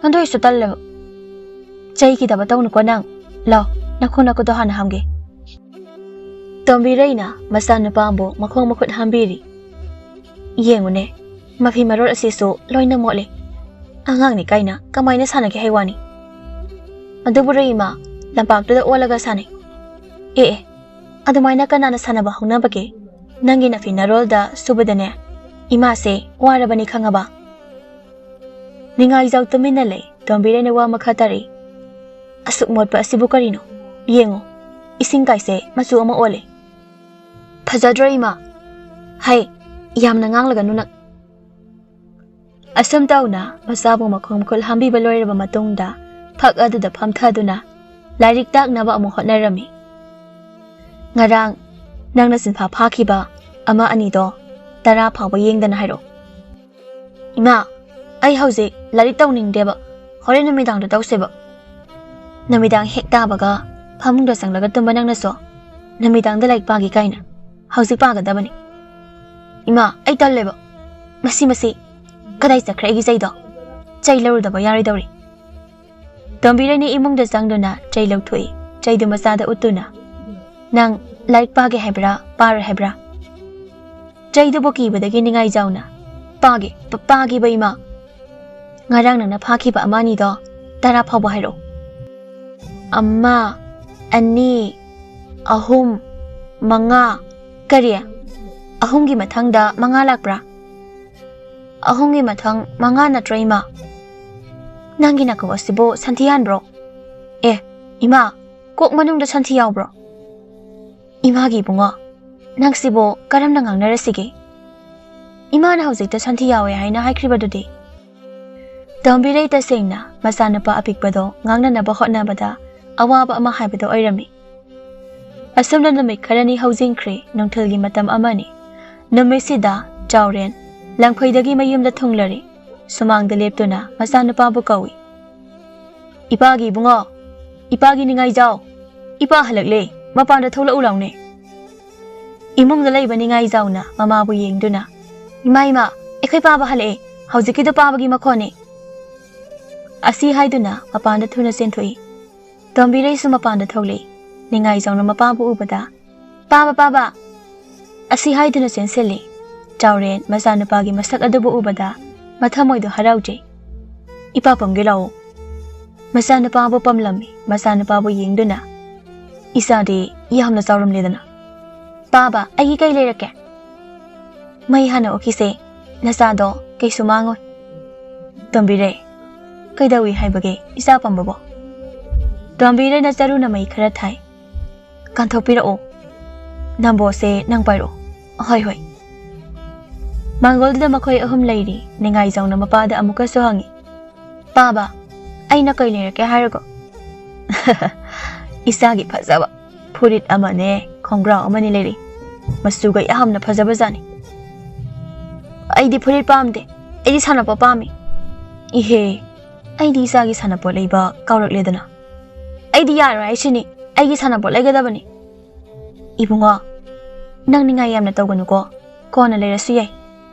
ꯑꯗꯨ ꯑꯣꯏꯔꯁꯨ ꯇꯜꯂꯦꯕ꯫" "ꯆꯩ ꯀꯤꯗꯕ ꯇꯧꯅꯨꯀꯣ ꯅꯪ꯫ ꯂꯥꯎ, ꯅꯈꯣꯡ ꯅꯈꯨꯠꯇꯣ ꯍꯥꯟꯅ ꯍꯥꯝꯒꯦ꯫" ꯇꯣꯝꯕꯤꯔꯩꯅ ꯃꯆꯥꯅꯨꯄꯥꯕꯨ ꯃꯈꯣꯡ ꯃꯈꯨꯠ ꯍꯥꯝꯕꯤꯔꯤ꯫ "ꯌꯦꯡꯉꯨꯅꯦ, ꯃꯐꯤ ꯃꯔꯣꯜ ꯑꯁꯤꯁꯨ ꯂꯣꯏꯅ ꯃꯣꯠꯂꯦ꯫ ꯑꯉꯥꯡꯅꯤ ꯀꯥꯏꯅ ꯀꯃꯥꯏꯅ ꯁꯥꯟꯅꯒꯦ ꯍꯥꯏ ꯋꯥꯅꯤ꯫ ꯑꯗꯨꯕꯨ ꯔꯨꯏ ꯏꯃꯥ, ꯂꯝꯄꯥꯛꯇꯨꯗ ꯑꯣꯜꯂꯒ ꯁꯥꯟꯅꯩ꯫" "ꯑꯦ ꯑꯦ, ꯑꯗꯨꯃꯥꯏꯅ ꯀꯅꯥꯅ ꯁꯥꯟꯅꯕ ꯍꯧꯅꯕꯒꯦ? ꯅꯪꯒꯤ ꯅꯐꯤ ꯅꯔꯣꯜꯗ ꯁꯨꯕꯗꯅꯦ ꯏꯃꯥꯁꯦ ꯋꯥꯔꯕꯅꯤ, ꯈꯪꯉꯕ?" ꯅꯤꯡꯉꯥꯏꯖꯥꯎ ꯇꯨꯃꯤꯟꯅ ꯂꯩ꯫ ꯇꯣꯝꯕꯤꯔꯩꯅ ꯋꯥ ꯃꯈꯥ ꯇꯥꯔꯛꯏ꯫ "ꯑꯁꯨꯛ ꯃꯣꯠꯄ ꯑꯁꯤꯕꯨ ꯀꯔꯤꯅꯣ? ꯌꯦꯡꯉꯨ, ꯏꯁꯤꯡ ꯀꯥꯏꯁꯦ ꯃꯆꯨ ꯑꯃ ꯑꯣꯜꯂꯦ꯫ ꯐꯖꯗ꯭ꯔꯣ, ꯏꯃꯥ? ꯍꯩ, ꯌꯥꯝꯅ ꯉꯥꯡꯂꯒꯅꯨ ꯅꯪ꯫" ꯑꯁꯨꯝ ꯇꯧꯅ ꯃꯆꯥꯕꯨ ꯃꯈꯣꯡ ꯃꯈꯨꯠ ꯍꯥꯝꯕꯤꯕ ꯂꯣꯏꯔꯕ ꯃꯇꯨꯡꯗ, ꯐꯛ ꯑꯗꯨꯗ ꯐꯝꯊꯗꯨꯅ ꯂꯥꯏꯔꯤꯛ ꯇꯥꯛꯅꯕ ꯑꯃꯨꯛ ꯍꯣꯠꯅꯔꯝꯃꯤ꯫ ꯉꯔꯥꯡ ꯅꯪꯅ ꯁꯤꯟꯐꯥ ꯐꯥꯈꯤꯕ ꯑꯃ ꯑꯅꯤꯗꯣ ꯇꯔꯥ ꯐꯥꯎꯕ ꯌꯦꯡꯗꯅ ꯍꯥꯏꯔꯛꯑꯣ꯫ ꯏꯃꯥ, ꯑꯩ ꯍꯧꯖꯤꯛ ꯂꯥꯏꯔꯤꯛ ꯇꯧꯅꯤꯡꯗꯦꯕ꯫ ꯍꯣꯔꯦꯟ ꯅꯨꯃꯤꯗꯥꯡꯗ ꯇꯧꯁꯦꯕ꯫ ꯅꯨꯃꯤꯗꯥꯡ ꯍꯦꯛ ꯇꯥꯕꯒ ꯐꯃꯨꯡꯗ ꯆꯪꯂꯒ ꯇꯨꯝꯕ ꯅꯪꯅꯁꯨ ꯅꯨꯃꯤꯗꯥꯡꯗ ꯂꯥꯏꯔꯤꯛ ꯄꯥꯒꯦ ꯀꯥꯏꯅ꯫ ꯍꯧꯖꯤꯛ ꯄꯥꯒꯗꯕꯅꯤ꯫ ꯏꯃꯥ, ꯑꯩ ꯇꯜꯂꯦꯕ꯫ ꯃꯁꯤ, ꯃꯁꯤ꯫ ꯀꯗꯥꯏ ꯆꯠꯈ꯭ꯔꯦ ꯑꯩꯒꯤ ꯆꯩꯗꯣ? ꯆꯩ ꯂꯧꯔꯨꯗꯕ ꯌꯥꯔꯣꯏꯗꯧꯔꯤ꯫ ꯇꯣꯝꯕꯤꯔꯩꯅ ꯏꯃꯨꯡꯗ ꯆꯪꯗꯨꯅ ꯆꯩ ꯂꯧꯊꯣꯛꯏ꯫ ꯆꯩꯗꯨ ꯃꯆꯥꯗ ꯎꯠꯇꯨꯅ, "ꯅꯪ ꯂꯥꯏꯔꯤꯛ ꯄꯥꯒꯦ ꯍꯥꯏꯕ꯭ꯔꯥ, ꯄꯥꯔꯣꯏ ꯍꯥꯏꯕ꯭ꯔꯥ?" ꯆꯩꯗꯨꯕꯨ ꯀꯤꯕꯗꯒꯤ ꯅꯤꯡꯉꯥꯏꯖꯥꯎꯅ, "ꯄꯥꯒꯦ, ꯄ-, ꯄꯥꯒꯦꯕ ꯏꯃꯥ꯫ ꯉꯔꯥꯡ ꯅꯪꯅ ꯐꯥꯈꯤꯕ ꯑꯃ ꯑꯅꯤꯗꯣ ꯇꯔꯥ ꯐꯥꯎꯕ ꯍꯥꯏꯔꯛꯑꯣ꯫ ꯑꯃ, ꯑꯅꯤ, ꯑꯍꯨꯝ, ꯃꯉꯥ꯫ ꯀꯔꯤ? ꯑꯍꯨꯝꯒꯤ ꯃꯊꯪꯗ ꯃꯉꯥ ꯂꯥꯛꯄ꯭ꯔꯥ? ꯑꯍꯨꯝꯒꯤ ꯃꯊꯪ ꯃꯉꯥ ꯅꯠꯇ꯭ꯔꯣ, ꯏꯃꯥ? ꯅꯪꯒꯤ ꯅꯀꯣꯛ ꯑꯁꯤꯕꯨ ꯁꯟꯊꯤ ꯍꯥꯟꯕ꯭ꯔꯣ? ꯑꯦ, ꯏꯃꯥ, ꯀꯣꯛ ꯃꯅꯨꯡꯗ ꯁꯟꯊꯤ ꯌꯥꯎꯕ꯭ꯔꯣ?" ꯏꯃꯥꯒꯤ ꯏꯕꯨꯡꯉꯣ, ꯅꯪꯁꯤꯕꯨ ꯀꯔꯝꯅ ꯉꯥꯡꯅꯔꯁꯤꯒꯦ? ꯏꯃꯥꯅ ꯍꯧꯖꯤꯛꯇ ꯁꯟꯊꯤ ꯌꯥꯎꯋꯦ ꯍꯥꯏꯅ ꯍꯥꯏꯈ꯭ꯔꯤꯕꯗꯨꯗꯤ? ꯇꯣꯝꯕꯤꯔꯩ ꯇꯁꯦꯡꯅ ꯃꯆꯥꯅꯨꯄꯥ ꯑꯄꯤꯛꯄꯗꯣ ꯉꯥꯡꯅꯅꯕ ꯍꯣꯠꯅꯕꯗ ꯑꯋꯥꯕ ꯑꯃ ꯍꯥꯏꯕꯗꯣ ꯑꯣꯏꯔꯝꯃꯤ꯫ ꯑꯁꯨꯝꯅ ꯅꯨꯃꯤꯠ ꯈꯔꯅꯤ ꯍꯧꯖꯤꯟꯈ꯭ꯔꯦ꯫ ꯅꯨꯡꯊꯤꯜꯒꯤ ꯃꯇꯝ ꯑꯃꯅꯤ꯫ ꯅꯨꯃꯤꯠꯁꯤꯗ ꯆꯥꯎꯔꯦꯟ ꯂꯪꯐꯩꯗꯒꯤ ꯃꯌꯨꯝꯗ ꯊꯨꯡꯂꯔꯦ꯫ ꯁꯨꯃꯥꯡꯗ ꯂꯦꯞꯇꯨꯅ ꯃꯆꯥꯅꯨꯄꯥꯕꯨ ꯀꯧꯏ꯫ "ꯏꯄꯥꯒꯤ ꯏꯕꯨꯡꯉꯣ, ꯏꯄꯥꯒꯤ ꯅꯤꯡꯉꯥꯏꯖꯥꯎ, ꯏꯄꯥ ꯍꯜꯂꯛꯂꯦ, ꯃꯄꯥꯟꯗ ꯊꯣꯛꯂꯛꯎ ꯂꯥꯎꯅꯦ꯫" ꯏꯃꯨꯡꯗ ꯂꯩꯕ ꯅꯤꯡꯉꯥꯏꯖꯥꯎꯅ ꯃꯃꯥꯕꯨ ꯌꯦꯡꯗꯨꯅ, "ꯏꯃꯥ, ꯏꯃꯥ, ꯑꯩꯈꯣꯏ ꯄꯥꯕ ꯍꯜꯂꯛꯑꯦ, ꯍꯧꯖꯤꯛꯀꯤꯗꯣ ꯄꯥꯕꯒꯤ ꯃꯈꯣꯟꯅꯤ꯫" ꯑꯁꯤ ꯍꯥꯏꯗꯨꯅ ꯃꯄꯥꯟꯗ ꯊꯨꯅ ꯆꯦꯟꯊꯣꯛꯏ꯫ ꯇꯣꯝꯕꯤꯔꯩꯁꯨ ꯃꯄꯥꯟꯗ ꯊꯣꯛꯂꯛꯏ꯫ ꯅꯤꯡꯉꯥꯏꯖꯥꯎꯅ ꯃꯄꯥꯕꯨ ꯎꯕꯗ, "ꯄꯥꯕ, ꯄꯥꯕ!" ꯑꯁꯤ ꯍꯥꯏꯗꯨꯅ ꯆꯦꯟꯁꯤꯜꯂꯤ꯫ ꯆꯥꯎꯔꯦꯟ ꯃꯆꯥꯅꯨꯄꯥꯒꯤ ꯃꯁꯛ ꯑꯗꯨꯕꯨ ꯎꯕꯗ ꯃꯊꯃꯣꯏꯗꯣ ꯍꯔꯥꯎꯖꯩ꯫ "ꯏꯄꯥ ꯄꯝꯒꯦ ꯂꯥꯛꯑꯣ꯫" ꯃꯆꯥꯅꯨꯄꯥꯕꯨ ꯄꯝꯂꯝꯃꯤ꯫ ꯃꯆꯥꯅꯨꯄꯥꯕꯨ ꯌꯦꯡꯗꯨꯅ, "ꯏꯆꯥꯗꯤ ꯌꯥꯝꯅ ꯆꯥꯎꯔꯝꯂꯦꯗꯅ꯫ ꯄꯥꯕ, ꯑꯩꯒꯤ ꯀꯩ ꯂꯩꯔꯛꯀꯦ?" "ꯃꯩ ꯍꯥꯟꯅ ꯑꯣꯛꯈꯤꯁꯦ, ꯅꯆꯥꯗꯣ ꯀꯩꯁꯨ ꯃꯥꯡꯉꯣꯏ꯫" "ꯇꯣꯝꯕꯤꯔꯩ, ꯀꯩꯗꯧꯏ ꯍꯥꯏꯕꯒꯦ ꯏꯆꯥ ꯄꯝꯕꯕꯣ?" ꯇꯣꯝꯕꯤꯔꯩꯅ ꯆꯔꯨꯅ ꯃꯩ ꯈꯔ ꯊꯥꯏ꯫ "ꯀꯥꯟꯊꯣꯛꯄꯤꯔꯛꯑꯣ꯫ ꯅꯝꯕꯣꯁꯦ ꯅꯪ ꯄꯥꯏꯔꯛꯑꯣ꯫" "ꯍꯣꯏ, ꯍꯣꯏ꯫" ꯃꯥꯡꯒꯣꯜꯗꯨꯗ ꯃꯈꯣꯏ ꯑꯍꯨꯝ ꯂꯩꯔꯤ꯫ ꯅꯤꯡꯉꯥꯏꯖꯥꯎꯅ ꯃꯄꯥꯗ ꯑꯃꯨꯛꯀꯁꯨ ꯍꯪꯉꯤ, "ꯄꯥꯕ, ꯑꯩꯅ ꯀꯩ ꯂꯩꯔꯛꯀꯦ ꯍꯥꯏꯔꯒ?" "ꯏꯆꯥꯒꯤ ꯐꯖꯕ ꯐꯨꯔꯤꯠ ꯑꯃꯅꯦ, ꯈꯣꯡꯒ꯭ꯔꯥꯎ ꯑꯃꯅꯦ ꯂꯩꯔꯛꯏ꯫ ꯃꯆꯨꯒ ꯌꯥꯝꯅ ꯐꯖꯕꯖꯥꯠꯅꯤ꯫ ꯑꯩꯗꯤ ꯐꯨꯔꯤꯠ ꯄꯥꯝꯗꯦ, ꯑꯩꯗꯤ ꯁꯥꯟꯅꯄꯣꯠ ꯄꯥꯝꯃꯤ꯫ ꯏꯍꯦ, ꯑꯩꯗꯤ ꯏꯆꯥꯒꯤ ꯁꯥꯟꯅꯄꯣꯠ ꯂꯩꯕ ꯀꯥꯎꯔꯛꯂꯦꯗꯅ꯫ ꯑꯩꯗꯤ ꯌꯥꯔꯣꯏ ꯍꯥꯏꯁꯤꯅꯤ, ꯑꯩꯒꯤ ꯁꯥꯟꯅꯄꯣꯠ ꯂꯩꯒꯗꯕꯅꯤ꯫ ꯏꯕꯨꯡꯉꯣ, ꯅꯪ ꯅꯤꯡꯉꯥꯏ ꯌꯥꯝꯅ ꯇꯧꯒꯅꯨꯀꯣ, ꯀꯣꯟꯅ ꯂꯩꯔꯁꯨ ꯌꯥꯏ꯫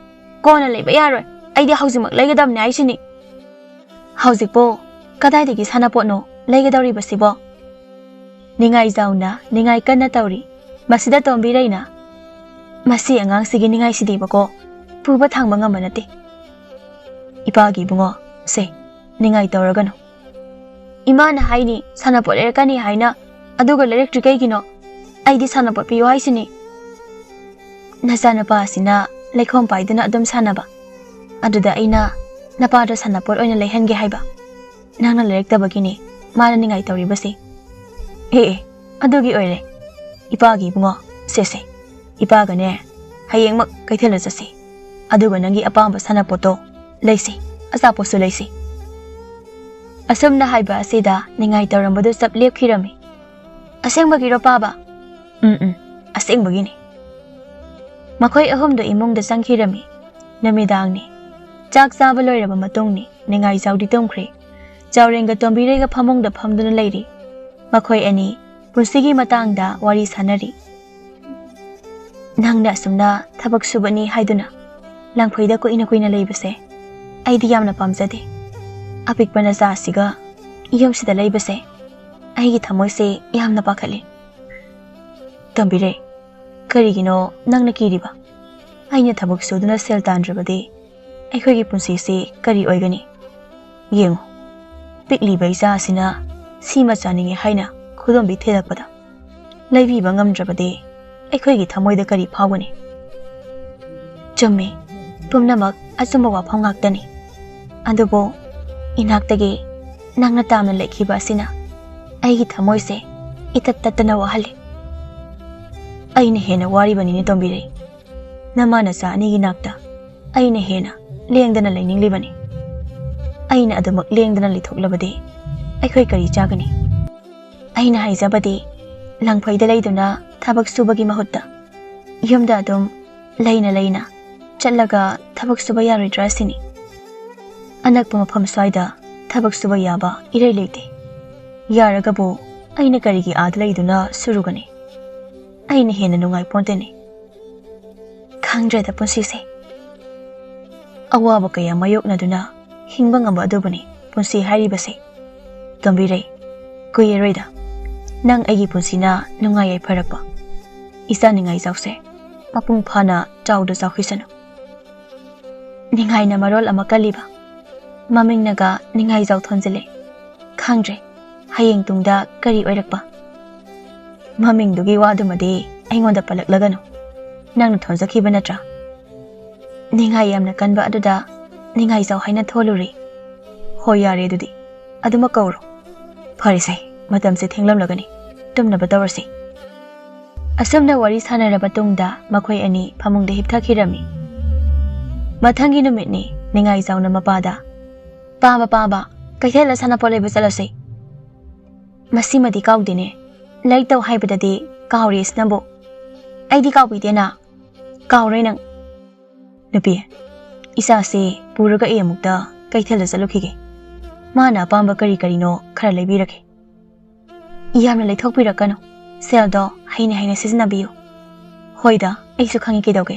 ꯀꯣꯟꯅ ꯂꯩꯕ ꯌꯥꯔꯣꯏ, ꯑꯩꯗꯤ ꯍꯧꯖꯤꯛꯃꯛ ꯂꯩꯒꯗꯕꯅꯤ ꯍꯥꯏꯁꯤꯅꯤ꯫ ꯍꯧꯖꯤꯛꯄꯨ ꯀꯗꯥꯏꯗꯒꯤ ꯁꯥꯟꯅꯄꯣꯠꯅꯣ ꯂꯩꯒꯗꯧꯔꯤꯕꯁꯤꯕꯣ? ꯅꯤꯡꯉꯥꯏꯖꯥꯎꯅ ꯅꯤꯡꯉꯥꯏ ꯀꯟꯅ ꯇꯧꯔꯤ꯫ ꯃꯁꯤꯗ ꯇꯣꯝꯕꯤꯔꯩꯅ ꯃꯁꯤ ꯑꯉꯥꯡꯁꯤꯒꯤ ꯅꯤꯡꯉꯥꯏꯁꯤꯗꯤꯕꯀꯣ, ꯄꯨꯕ ꯊꯥꯡꯕ ꯉꯝꯕ ꯅꯠꯇꯦ꯫ ꯏꯄꯥꯒꯤ ꯏꯕꯨꯡꯉꯣ, ꯁꯦ, ꯅꯤꯡꯉꯥꯏ ꯇꯧꯔꯒꯅꯨ꯫ ꯏꯃꯥꯅ ꯍꯥꯏꯅꯤ ꯁꯥꯟꯅꯄꯣꯠ ꯂꯩꯔꯛꯀꯅꯤ ꯍꯥꯏꯅ, ꯑꯗꯨꯒ ꯂꯩꯔꯛꯇ꯭ꯔꯤ ꯀꯩꯒꯤꯅꯣ? ꯑꯩꯗꯤ ꯁꯥꯟꯅꯄꯣꯠ ꯄꯤꯌꯨ ꯍꯥꯏꯁꯤꯅꯤ꯫ ꯅꯆꯥꯅꯨꯄꯥ ꯑꯁꯤꯅ ꯂꯩꯈꯣꯝ ꯄꯥꯏꯗꯨꯅ ꯑꯗꯨꯝ ꯁꯥꯟꯅꯕ, ꯑꯗꯨꯗ ꯑꯩꯅ ꯅꯄꯥꯗ ꯁꯥꯟꯅꯄꯣꯠ ꯑꯣꯏꯅ ꯂꯩꯍꯟꯒꯦ ꯍꯥꯏꯕ꯫ ꯅꯪꯅ ꯂꯩꯔꯛꯇꯕꯒꯤꯅꯤ ꯃꯥꯅ ꯅꯤꯡꯉꯥꯏ ꯇꯧꯔꯤꯕꯁꯤ꯫ ꯑꯦ ꯑꯦ, ꯑꯗꯨꯒꯤ ꯑꯣꯏꯔꯦ꯫ ꯏꯄꯥꯒꯤ ꯏꯕꯨꯡꯉꯣ, ꯁꯦꯁꯦ, ꯏꯄꯥꯒꯅꯦ ꯍꯌꯦꯡꯃꯛ ꯀꯩꯊꯦꯜꯗ ꯆꯠꯁꯤ, ꯑꯗꯨꯒ ꯅꯪꯒꯤ ꯑꯄꯥꯝꯕ ꯁꯥꯟꯅꯄꯣꯠꯇꯣ ꯂꯩꯁꯤ, ꯑꯆꯥꯄꯣꯠꯁꯨ ꯂꯩꯁꯤ꯫ ꯑꯁꯨꯝꯅ ꯍꯥꯏꯕ ꯑꯁꯤꯗ ꯅꯤꯡꯉꯥꯏ ꯇꯧꯔꯝꯕꯗꯨ ꯆꯞ ꯂꯦꯞꯈꯤꯔꯝꯃꯤ꯫ ꯑꯁꯦꯡꯕꯒꯤꯔꯣ ꯄꯥꯕ? ꯎꯝ ꯎꯝ, ꯑꯁꯦꯡꯕꯒꯤꯅꯤ꯫ ꯃꯈꯣꯏ ꯑꯍꯨꯝꯗꯨ ꯏꯃꯨꯡꯗ ꯆꯪꯈꯤꯔꯝꯃꯤ꯫ ꯅꯨꯃꯤꯗꯥꯡꯅꯤ꯫ ꯆꯥꯛ ꯆꯥꯕ ꯂꯣꯏꯔꯕ ꯃꯇꯨꯡꯅꯤ꯫ ꯅꯤꯡꯉꯥꯏꯖꯥꯎꯗꯤ ꯇꯨꯝꯈ꯭ꯔꯦ꯫ ꯆꯥꯎꯔꯦꯟꯒ ꯇꯣꯝꯕꯤꯔꯩꯒ ꯐꯃꯨꯡꯗ ꯐꯝꯗꯨꯅ ꯂꯩꯔꯤ꯫ ꯃꯈꯣꯏ ꯑꯅꯤ ꯄꯨꯟꯁꯤꯒꯤ ꯃꯇꯥꯡꯗ ꯋꯥꯔꯤ ꯁꯥꯟꯅꯔꯤ꯫ ꯅꯪꯅ ꯑꯁꯨꯝꯅ ꯊꯕꯛ ꯁꯨꯕꯅꯤ ꯍꯥꯏꯗꯨꯅ ꯂꯪꯐꯩꯗ ꯀꯨꯏꯅ ꯀꯨꯏꯅ ꯂꯩꯕꯁꯦ ꯑꯩꯗꯤ ꯌꯥꯝꯅ ꯄꯥꯝꯖꯗꯦ꯫ ꯑꯄꯤꯛꯄ ꯅꯆꯥꯁꯤꯒ ꯌꯨꯝꯁꯤꯗ ꯂꯩꯕꯁꯦ ꯑꯩꯒꯤ ꯊꯃꯣꯏꯁꯦ ꯌꯥꯝꯅ ꯄꯥꯈꯠꯂꯤ꯫ ꯇꯣꯝꯕꯤꯔꯩ, ꯀꯔꯤꯒꯤꯅꯣ ꯅꯪꯅ ꯀꯤꯔꯤꯕ? ꯑꯩꯅ ꯊꯕꯛ ꯁꯨꯗꯨꯅ ꯁꯦꯜ ꯇꯥꯟꯗ꯭ꯔꯕꯗꯤ ꯑꯩꯈꯣꯏꯒꯤ ꯄꯨꯟꯁꯤꯁꯤ ꯀꯔꯤ ꯑꯣꯏꯒꯅꯤ? ꯌꯦꯡꯉꯨ, ꯄꯤꯛꯂꯤꯕ ꯏꯆꯥ ꯑꯁꯤꯅ ꯁꯤꯃ ꯆꯥꯅꯤꯡꯉꯤ ꯍꯥꯏꯅ ꯈꯨꯗꯣꯝꯕꯤ ꯊꯤꯂꯛꯄꯗ ꯂꯩꯕꯤꯕ ꯉꯝꯗ꯭ꯔꯕꯗꯤ ꯑꯩꯈꯣꯏꯒꯤ ꯊꯃꯣꯏꯗ ꯀꯔꯤ ꯐꯥꯎꯒꯅꯤ? ꯆꯨꯝꯃꯤ, ꯄꯨꯝꯅꯃꯛ ꯑꯆꯨꯝꯕ ꯋꯥꯐꯝ ꯉꯥꯛꯇꯅꯤ꯫ ꯑꯗꯨꯕꯨ ꯏꯅꯥꯛꯇꯒꯤ ꯅꯪꯅ ꯇꯥꯝꯅ ꯂꯩꯈꯤꯕ ꯑꯁꯤꯅ ꯑꯩꯒꯤ ꯊꯃꯣꯏꯁꯦ ꯏꯇꯠ ꯇꯠꯇꯅ ꯋꯥꯍꯜꯂꯤ꯫ ꯑꯩꯅ ꯍꯦꯟꯅ ꯋꯥꯔꯤꯕꯅꯤꯅꯦ ꯇꯣꯝꯕꯤꯔꯩ꯫ ꯅꯃꯥ ꯅꯆꯥ ꯑꯅꯤꯒꯤ ꯅꯥꯛꯇ ꯑꯩꯅ ꯍꯦꯟꯅ ꯂꯦꯡꯗꯅ ꯂꯩꯅꯤꯡꯂꯤꯕꯅꯤ꯫ ꯑꯩꯅ ꯑꯗꯨꯃꯛ ꯂꯦꯡꯗꯅ ꯂꯩꯊꯣꯛꯂꯕꯗꯤ ꯑꯩꯈꯣꯏ ꯀꯔꯤ ꯆꯥꯒꯅꯤ? ꯑꯩꯅ ꯍꯥꯏꯖꯕꯗꯤ, ꯂꯪꯐꯩꯗ ꯂꯩꯗꯨꯅ ꯊꯕꯛ ꯁꯨꯕꯒꯤ ꯃꯍꯨꯠꯇ ꯌꯨꯝꯗ ꯑꯗꯨꯝ ꯂꯩꯅ ꯂꯩꯅ ꯆꯠꯂꯒ ꯊꯕꯛ ꯁꯨꯕ ꯌꯥꯔꯣꯏꯗ꯭ꯔꯥ ꯁꯤꯅꯤ꯫ ꯑꯅꯛꯄ ꯃꯐꯝ ꯁ꯭ꯋꯥꯏꯗ ꯊꯕꯛ ꯁꯨꯕ ꯌꯥꯕ ꯏꯔꯩ ꯂꯩꯇꯦ꯫ ꯌꯥꯔꯒꯕꯨ ꯑꯩꯅ ꯀꯔꯤꯒꯤ ꯑꯥꯗ ꯂꯩꯗꯨꯅ ꯁꯨꯔꯨꯒꯅꯤ? ꯑꯩꯅ ꯍꯦꯟꯅ ꯅꯨꯡꯉꯥꯏ ꯄꯣꯟꯇꯦꯅꯦ꯫ ꯈꯪꯗ꯭ꯔꯦꯗ ꯄꯨꯟꯁꯤꯁꯦ꯫ ꯑꯋꯥꯕ ꯀꯌꯥ ꯃꯥꯌꯣꯛꯅꯗꯨꯅ ꯍꯤꯡꯕ ꯉꯝꯕ ꯑꯗꯨꯕꯨꯅꯤ ꯄꯨꯟꯁꯤ ꯍꯥꯏꯔꯤꯕꯁꯦ꯫ ꯇꯣꯝꯕꯤꯔꯩ, ꯀꯨꯏꯔꯔꯣꯏꯗ ꯅꯪ ꯑꯩꯒꯤ ꯄꯨꯟꯁꯤꯅ ꯅꯨꯡꯉꯥꯏ ꯌꯥꯏꯐꯔꯛꯄ꯫ ꯏꯆꯥ ꯅꯤꯡꯉꯥꯏꯖꯥꯎꯁꯦ ꯃꯄꯨꯡ ꯐꯥꯅ ꯆꯥꯎꯗ ꯆꯥꯎꯈꯤꯁꯅꯨ꯫ ꯅꯤꯡꯉꯥꯏꯅ ꯃꯔꯣꯜ ꯑꯃ ꯀꯜꯂꯤꯕ, ꯃꯃꯤꯡꯅꯒ ꯅꯤꯡꯉꯥꯏꯖꯥꯎ ꯊꯣꯟꯖꯤꯜꯂꯦ꯫ ꯈꯪꯗ꯭ꯔꯦ, ꯍꯌꯦꯡ ꯇꯨꯡꯗ ꯀꯔꯤ ꯑꯣꯏꯔꯛꯄ? ꯃꯃꯤꯡꯗꯨꯒꯤ ꯋꯥꯗꯨꯃꯗꯤ ꯑꯩꯉꯣꯟꯗ ꯄꯜꯂꯛꯂꯒꯅꯨ꯫ ꯅꯪꯅ ꯊꯣꯟꯖꯈꯤꯕ ꯅꯠꯇ꯭ꯔꯥ? ꯅꯤꯡꯉꯥꯏ ꯌꯥꯝꯅ ꯀꯟꯕ ꯑꯗꯨꯗ ꯅꯤꯡꯉꯥꯏꯖꯥꯎ ꯍꯥꯏꯅ ꯊꯣꯜꯂꯨꯔꯦ꯫ ꯍꯣꯏ, ꯌꯥꯔꯦ ꯑꯗꯨꯗꯤ꯫ ꯑꯗꯨꯃꯛ ꯀꯧꯔꯣ꯫ ꯐꯔꯦꯁꯦ, ꯃꯇꯝꯁꯦ ꯊꯦꯡꯂꯝꯂꯒꯅꯤ꯫ ꯇꯨꯝꯅꯕ ꯇꯧꯔꯁꯤ꯫ ꯑꯁꯨꯝꯅ ꯋꯥꯔꯤ ꯁꯥꯟꯅꯔꯕ ꯇꯨꯡꯗ ꯃꯈꯣꯏ ꯑꯅꯤ ꯐꯃꯨꯡꯗ ꯍꯤꯞꯊꯈꯤꯔꯝꯃꯤ꯫ ꯃꯊꯪꯒꯤ ꯅꯨꯃꯤꯠꯅꯤ꯫ ꯅꯤꯡꯉꯥꯏꯖꯥꯎꯅ ꯃꯄꯥꯗ, "ꯄꯥꯕ, ꯄꯥꯕ, ꯀꯩꯊꯦꯜꯗ ꯁꯥꯟꯅꯄꯣꯠ ꯂꯩꯕ ꯆꯠꯂꯁꯤ꯫" "ꯃꯁꯤꯃꯗꯤ ꯀꯥꯎꯗꯦꯅꯦ꯫ ꯂꯥꯏꯔꯤꯛ ꯇꯧ ꯍꯥꯏꯕꯗꯗꯤ ꯀꯥꯎꯔꯦ ꯁꯤꯅꯕꯨ꯫" "ꯑꯩꯗꯤ ꯀꯥꯎꯕꯤꯗꯦꯅ꯫" "ꯀꯥꯎꯔꯣꯏ ꯅꯪ꯫" "ꯅꯨꯄꯤ, ꯏꯆꯥꯁꯦ ꯄꯨꯔꯒ ꯑꯩ ꯑꯃꯨꯛꯇ ꯀꯩꯊꯦꯜꯗ ꯆꯠꯂꯨꯈꯤꯒꯦ꯫ ꯃꯥꯅ ꯑꯄꯥꯝꯕ ꯀꯔꯤ ꯀꯔꯤꯅꯣ ꯈꯔ ꯂꯩꯕꯤꯔꯒꯦ꯫" "ꯌꯥꯝꯅ ꯂꯩꯊꯣꯛꯄꯤꯔꯛꯀꯅꯨ꯫ ꯁꯦꯜꯗꯣ ꯍꯩꯅ ꯍꯩꯅ ꯁꯤꯖꯤꯟꯅꯕꯤꯌꯨ꯫" "ꯍꯣꯏꯗ, ꯑꯩꯁꯨ ꯈꯪꯉꯤ ꯀꯩꯗꯧꯒꯦ꯫"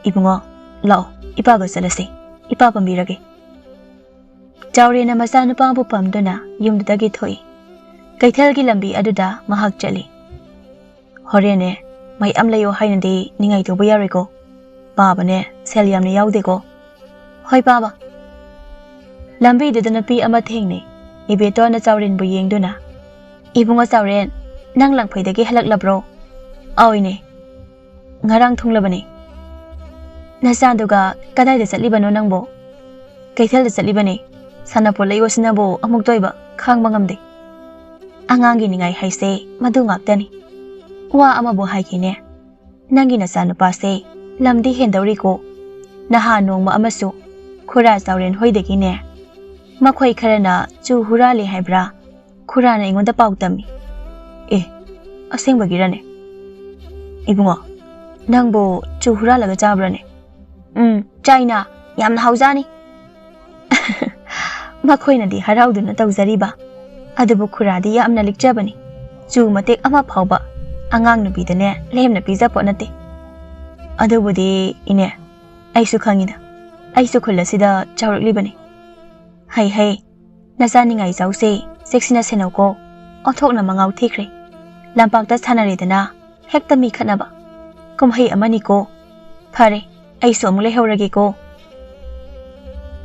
"ꯏꯕꯨꯡꯉꯣ, ꯂꯥꯛꯑꯣ, ꯏꯄꯥꯒ ꯆꯠꯂꯁꯤ꯫ ꯏꯄꯥ ꯄꯝꯕꯤꯔꯒꯦ꯫" ꯆꯥꯎꯔꯦꯟꯅ ꯃꯆꯥꯅꯨꯄꯥꯕꯨ ꯄꯝꯗꯨꯅ ꯌꯨꯝꯗꯨꯗꯒꯤ ꯊꯣꯛꯏ꯫ ꯀꯩꯊꯦꯜꯒꯤ ꯂꯝꯕꯤ ꯑꯗꯨꯗ ꯃꯍꯥꯛ ꯆꯠꯂꯤ꯫ "ꯍꯣꯔꯦꯟꯅꯦ, ꯃꯌꯥꯝ ꯂꯩꯌꯣ ꯍꯥꯏꯅꯗꯤ ꯅꯤꯡꯉꯥꯏ ꯇꯧꯕ ꯌꯥꯔꯣꯏꯀꯣ꯫ ꯄꯥꯕꯅꯦ, ꯁꯦꯜ ꯌꯥꯝꯅ ꯌꯥꯎꯗꯦꯀꯣ꯫" "ꯍꯣꯏ, ꯄꯥꯕ꯫" ꯂꯝꯕꯤꯗꯨꯗ ꯅꯨꯄꯤ ꯑꯃ ꯊꯦꯡꯅꯩ꯫ ꯏꯕꯦꯇꯣꯟꯅ ꯆꯥꯎꯔꯦꯟꯕꯨ ꯌꯦꯡꯗꯨꯅ, "ꯏꯕꯨꯡꯉꯣ ꯆꯥꯎꯔꯦꯟ, ꯅꯪ ꯂꯪꯐꯩꯗꯒꯤ ꯍꯜꯂꯛꯂꯕ꯭ꯔꯣ?" "ꯑꯧ, ꯏꯅꯦ꯫ ꯉꯔꯥꯡ ꯊꯨꯡꯂꯕꯅꯦ꯫" "ꯅꯆꯥꯗꯨꯒ ꯀꯗꯥꯏꯗ ꯆꯠꯂꯤꯕꯅꯣ ꯅꯪꯕꯣ?" "ꯀꯩꯊꯦꯜꯗ ꯆꯠꯂꯤꯕꯅꯦ꯫ ꯁꯥꯟꯅꯄꯣꯠ ꯂꯩꯌꯣꯁꯤꯅꯕꯨ ꯑꯃꯨꯛꯇ ꯑꯣꯏꯕ ꯈꯥꯡꯕ ꯉꯝꯗꯦ꯫ ꯑꯉꯥꯡꯒꯤ ꯅꯤꯡꯉꯥꯏ ꯍꯥꯏꯁꯦ ꯃꯗꯨ ꯉꯥꯛꯇꯅꯤ꯫ ꯋꯥ ꯑꯃꯕꯨ ꯍꯥꯏꯒꯦꯅꯦ꯫ ꯅꯪꯒꯤ ꯅꯆꯥꯅꯨꯄꯥꯁꯦ ꯂꯝꯗꯤ ꯍꯦꯟꯗꯧꯔꯤꯀꯣ꯫ ꯅꯍꯥꯟ ꯅꯣꯡꯃ ꯑꯃꯁꯨ ꯈꯨꯔꯥ ꯆꯥꯎꯔꯦꯟ ꯍꯣꯏꯗꯒꯤꯅꯦ, ꯃꯈꯣꯏ ꯈꯔꯅ ꯆꯨ ꯍꯨꯔꯥꯜꯂꯦ ꯍꯥꯏꯕ꯭ꯔꯥ, ꯈꯨꯔꯥꯅ ꯑꯩꯉꯣꯟꯗ ꯄꯥꯎ ꯇꯝꯃꯤ꯫" "ꯑꯦ, ꯑꯁꯦꯡꯕꯒꯤꯔꯅꯦ?" "ꯏꯕꯨꯡꯉꯣ, ꯅꯪꯕꯨ ꯆꯨ ꯍꯨꯔꯥꯜꯂꯒ ꯆꯥꯕ꯭ꯔꯅꯦ?" "ꯎꯝ, ꯆꯥꯏꯅ, ꯌꯥꯝꯅ ꯍꯥꯎꯖꯥꯅꯤ꯫" ꯃꯈꯣꯏꯅꯗꯤ ꯍꯔꯥꯎꯗꯨꯅ ꯇꯧꯖꯔꯤꯕ, ꯑꯗꯨꯕꯨ ꯈꯨꯔꯥꯗꯤ ꯌꯥꯝꯅ ꯂꯤꯛꯆꯕꯅꯤ꯫ ꯆꯨ ꯃꯇꯦꯛ ꯑꯃ ꯐꯥꯎꯕ ꯑꯉꯥꯡ ꯅꯨꯄꯤꯗꯅꯦ ꯂꯦꯝꯅ ꯄꯤꯖꯄꯣꯠ ꯅꯠꯇꯦ꯫ "ꯑꯗꯨꯕꯨꯗꯤ ꯏꯅꯦ, ꯑꯩꯁꯨ ꯈꯪꯉꯤꯗ, ꯑꯩꯁꯨ ꯈꯨꯜ ꯑꯁꯤꯗ ꯆꯥꯎꯔꯛꯂꯤꯕꯅꯤ꯫" "ꯍꯩ ꯍꯩ, ꯅꯆꯥ ꯅꯤꯡꯉꯥꯏꯖꯥꯎꯁꯦ ꯆꯦꯛꯁꯤꯟꯅ ꯁꯦꯟꯅꯧꯀꯣ, ꯑꯣꯟꯊꯣꯛꯅ ꯃꯉꯥꯎ ꯊꯤꯈ꯭ꯔꯦ꯫ ꯂꯝꯄꯥꯛꯇ ꯁꯥꯟꯅꯔꯦꯗꯅ, ꯍꯦꯛꯇ ꯃꯤ ꯈꯠꯅꯕ꯫ ꯀꯨꯝꯍꯩ ꯑꯃꯅꯤꯀꯣ꯫ ꯐꯔꯦ, ꯑꯩꯁꯨ ꯑꯃꯨꯛ ꯂꯩꯍꯧꯔꯒꯦꯀꯣ꯫"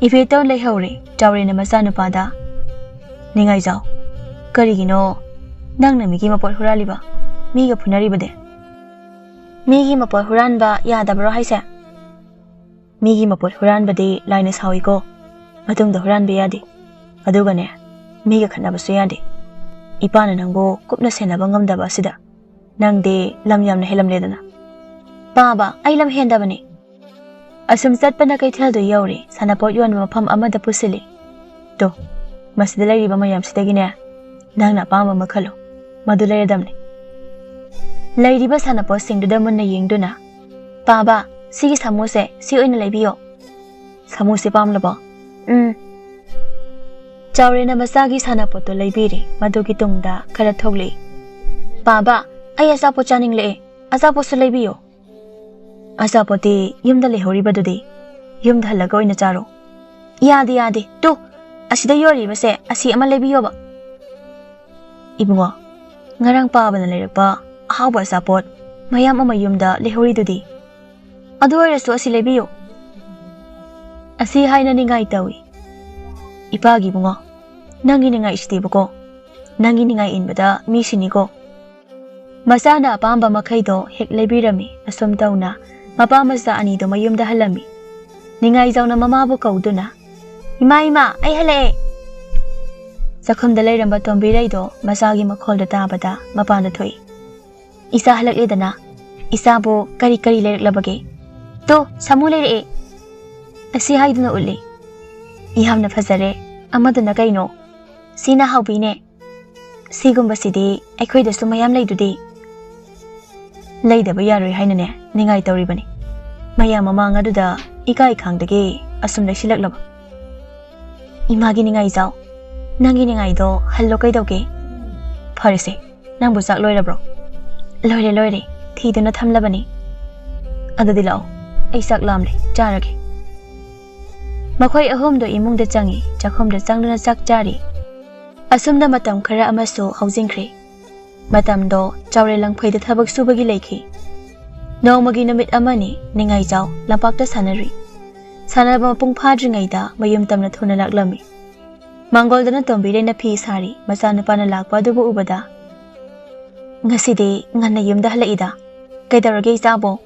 ꯏꯕꯦꯇꯣꯟ ꯂꯩꯍꯧꯔꯦ ꯆꯥꯎꯔꯦꯟꯅ ꯃꯆꯥꯅꯨꯄꯥꯗ꯫ "ꯅꯤꯡꯉꯥꯏꯖꯥꯎ, ꯀꯔꯤꯒꯤꯅꯣ ꯅꯪꯅ ꯃꯤꯒꯤ ꯃꯄꯣꯠ ꯍꯨꯔꯥꯜꯂꯤꯕ, ꯃꯤꯒ ꯐꯨꯅꯔꯤꯕꯗꯤ?" "ꯃꯤꯒꯤ ꯃꯄꯣꯠ ꯍꯨꯔꯥꯟꯕ ꯌꯥꯗꯕ꯭ꯔꯣ ꯍꯥꯏꯁꯦ?" "ꯃꯤꯒꯤ ꯃꯄꯣꯠ ꯍꯨꯔꯥꯟꯕꯗꯤ ꯂꯥꯏꯅ ꯁꯥꯎꯏꯀꯣ꯫ ꯃꯇꯨꯡꯗ ꯍꯨꯔꯥꯟꯕ ꯌꯥꯗꯦ꯫ ꯑꯗꯨꯒꯅꯦ, ꯃꯤꯒ ꯈꯠꯅꯕꯁꯨ ꯌꯥꯗꯦ꯫ ꯏꯄꯥꯅ ꯅꯪꯕꯨ ꯀꯨꯞꯅ ꯁꯦꯟꯅꯕ ꯉꯝꯗꯕ ꯑꯁꯤꯗ ꯅꯪꯗꯤ ꯂꯝ ꯌꯥꯝꯅ ꯍꯦꯜꯂꯝꯂꯦꯗꯅ꯫" "ꯄꯥꯕ, ꯑꯩ ꯂꯝ ꯍꯦꯟꯗꯕꯅꯤ꯫" ꯑꯁꯨꯝ ꯆꯠꯄꯅ ꯀꯩꯊꯦꯜꯗꯨ ꯌꯧꯔꯦ꯫ ꯁꯥꯟꯅꯄꯣꯠ ꯌꯣꯟꯕ ꯃꯐꯝ ꯑꯃꯗ ꯄꯨꯁꯤꯜꯂꯤ꯫ "ꯇꯣ, ꯃꯁꯤꯗ ꯂꯩꯔꯤꯕ ꯃꯌꯥꯝꯁꯤꯗꯒꯤꯅꯦ, ꯅꯪꯅ ꯑꯄꯥꯝꯕ ꯑꯃ ꯈꯜꯂꯨ, ꯃꯗꯨ ꯂꯩꯔꯗꯝꯅꯤ꯫" ꯂꯩꯔꯤꯕ ꯁꯥꯟꯅꯄꯣꯠꯁꯤꯡꯗꯨꯗ ꯃꯨꯟꯅ ꯌꯦꯡꯗꯨꯅ, "ꯄꯥꯕ, ꯁꯤꯒꯤ ꯁꯥꯃꯨꯁꯦ ꯁꯤ ꯑꯣꯏꯅ ꯂꯩꯕꯤꯌꯣ꯫" "ꯁꯥꯃꯨꯁꯦ ꯄꯥꯝꯂꯕꯣ?" "ꯎꯝ꯫" ꯆꯥꯎꯔꯦꯟꯅ ꯃꯆꯥꯒꯤ ꯁꯥꯟꯅꯄꯣꯠꯇꯣ ꯂꯩꯕꯤꯔꯦ꯫ ꯃꯗꯨꯒꯤ ꯇꯨꯡꯗ ꯈꯔ ꯊꯣꯛꯂꯛꯏ꯫ "ꯄꯥꯕ, ꯑꯩ ꯑꯆꯥꯄꯣꯠ ꯆꯥꯅꯤꯡꯂꯛꯑꯦ꯫ ꯑꯆꯥꯄꯣꯠꯁꯨ ꯂꯩꯕꯤꯌꯣ꯫" "ꯑꯆꯥꯄꯣꯠꯇꯤ ꯌꯨꯝꯗ ꯂꯩꯍꯧꯔꯤꯕꯗꯨꯗꯤ? ꯌꯨꯝꯗ ꯍꯜꯂꯒ ꯑꯣꯏꯅ ꯆꯥꯔꯣ꯫" "ꯌꯥꯗꯦ, ꯌꯥꯗꯦ꯫ ꯇꯨ, ꯑꯁꯤꯗ ꯌꯣꯜꯂꯤꯕꯁꯦ ꯑꯁꯤ ꯑꯃ ꯂꯩꯕꯤꯌꯣꯕ꯫" "ꯏꯕꯨꯡꯉꯣ, ꯉꯔꯥꯡ ꯄꯥꯕꯅ ꯂꯩꯔꯛꯄ ꯑꯍꯥꯎꯕ ꯑꯆꯥꯄꯣꯠ ꯃꯌꯥꯝ ꯑꯃ ꯌꯨꯝꯗ ꯂꯩꯍꯧꯔꯤꯗꯨꯗꯤ? ꯑꯗꯨ ꯑꯣꯏꯔꯁꯨ ꯑꯁꯤ ꯂꯩꯕꯤꯌꯨ꯫" "ꯑꯁꯤ ꯍꯥꯏꯅ ꯅꯤꯡꯉꯥꯏ ꯇꯧꯏ꯫" "ꯏꯄꯥꯒꯤ ꯏꯕꯨꯡꯉꯣ, ꯅꯪꯒꯤ ꯅꯤꯡꯉꯥꯏꯁꯤꯗꯤꯕꯀꯣ, ꯅꯪꯒꯤ ꯅꯤꯡꯉꯥꯏ ꯏꯟꯕꯗ ꯃꯤ ꯁꯤꯅꯤꯀꯣ꯫" ꯃꯆꯥꯅ ꯑꯄꯥꯝꯕ ꯃꯈꯩꯗꯣ ꯍꯦꯛ ꯂꯩꯕꯤꯔꯝꯃꯤ꯫ ꯑꯁꯨꯝ ꯇꯧꯅ ꯃꯄꯥ ꯃꯆꯥ ꯑꯅꯤꯗꯣ ꯃꯌꯨꯝꯗ ꯍꯜꯂꯝꯃꯤ꯫ ꯅꯤꯡꯉꯥꯏꯖꯥꯎꯅ ꯃꯃꯥꯕꯨ ꯀꯧꯗꯨꯅ, "ꯏꯃꯥ, ꯏꯃꯥ, ꯑꯩ ꯍꯜꯂꯛꯑꯦ!" ꯆꯥꯛꯈꯨꯝꯗ ꯂꯩꯔꯝꯕ ꯇꯣꯝꯕꯤꯔꯩꯗꯣ ꯃꯆꯥꯒꯤ ꯃꯈꯣꯜꯗꯣ ꯇꯥꯕꯗ ꯃꯄꯥꯟꯗ ꯊꯣꯛꯏ꯫ "ꯏꯆꯥ ꯍꯜꯂꯛꯂꯦꯗꯅ, ꯏꯆꯥꯕꯨ ꯀꯔꯤ ꯀꯔꯤ ꯂꯩꯔꯛꯂꯕꯒꯦ?" "ꯇꯣ, ꯁꯥꯃꯨ ꯂꯩꯔꯛꯑꯦ꯫" ꯑꯁꯤ ꯍꯥꯏꯗꯨꯅ ꯎꯠꯂꯤ꯫ "ꯌꯥꯝꯅ ꯐꯖꯔꯦ꯫ ꯑꯃꯗꯨꯅ ꯀꯩꯅꯣ?" "ꯁꯤꯅ ꯍꯥꯎꯕꯤꯅꯦ꯫ ꯁꯤꯒꯨꯝꯕꯁꯤꯗꯤ ꯑꯩꯈꯣꯏꯗꯁꯨ ꯃꯌꯥꯝ ꯂꯩꯗꯨꯗꯤ꯫" ꯂꯩꯗꯕ ꯌꯥꯔꯣꯏ ꯍꯥꯏꯅꯅꯦ ꯅꯤꯡꯉꯥꯏ ꯇꯧꯔꯤꯕꯅꯤ꯫ ꯃꯌꯥꯝ ꯃꯃꯥꯡ ꯑꯗꯨꯗ ꯏꯀꯥꯏ ꯈꯥꯡꯗꯒꯤ ꯑꯁꯨꯝ ꯂꯩꯁꯤꯜꯂꯛꯂꯕ꯫ ꯏꯃꯥꯒꯤ ꯅꯤꯡꯉꯥꯏꯖꯥꯎ, ꯅꯪꯒꯤ ꯅꯤꯡꯉꯥꯏꯗꯣ ꯍꯜꯂꯣ ꯀꯩꯗꯧꯒꯦ? ꯐꯔꯦꯁꯦ, ꯅꯪꯕꯨ ꯆꯥꯛ ꯂꯣꯏꯔꯕ꯭ꯔꯣ? ꯂꯣꯏꯔꯦ, ꯂꯣꯏꯔꯦ, ꯊꯤꯗꯨꯅ ꯊꯝꯂꯕꯅꯤ꯫ ꯑꯗꯨꯗꯤ ꯂꯥꯛꯑꯣ, ꯑꯩ ꯆꯥꯛ ꯂꯥꯝꯂꯦ, ꯆꯥꯔꯒꯦ꯫ ꯃꯈꯣꯏ ꯑꯍꯨꯝꯗꯣ ꯏꯃꯨꯡꯗ ꯆꯪꯉꯤ, ꯆꯥꯛꯈꯨꯝꯗ ꯆꯪꯗꯨꯅ ꯆꯥꯛ ꯆꯥꯔꯤ꯫ ꯑꯁꯨꯝꯅ ꯃꯇꯝ ꯈꯔ ꯑꯃꯁꯨ ꯍꯧꯖꯤꯟꯈ꯭ꯔꯦ꯫ ꯃꯇꯝꯗꯣ ꯆꯥꯎꯔꯦꯜ ꯂꯪꯐꯩꯗ ꯊꯕꯛ ꯁꯨꯕꯒꯤ ꯂꯩꯈꯤ꯫ ꯅꯣꯡꯃꯒꯤ ꯅꯨꯃꯤꯠ ꯑꯃꯅꯤ ꯅꯤꯡꯉꯥꯏꯖꯥꯎ ꯂꯝꯄꯥꯛꯇ ꯁꯥꯟꯅꯔꯨꯏ꯫ ꯁꯥꯟꯅꯕ ꯃꯄꯨꯡ ꯐꯥꯗ꯭ꯔꯤꯉꯩꯗ ꯃꯌꯨꯝ ꯇꯝꯅ ꯊꯨꯅ ꯂꯥꯛꯂꯝꯃꯤ꯫ ꯃꯥꯡꯒꯣꯜꯗꯅ ꯇꯣꯝꯕꯤꯔꯩꯅ ꯐꯤ ꯁꯥꯔꯤ ꯃꯆꯥꯅꯨꯄꯥꯅ ꯂꯥꯛꯄ ꯑꯗꯨꯕꯨ ꯎꯕꯗ, "ꯉꯁꯤꯗꯤ ꯉꯟꯅ ꯌꯨꯝꯗ ꯍꯜꯂꯛꯏꯗ, ꯀꯩꯗꯧꯔꯒꯦ ꯏꯆꯥꯕꯣ?"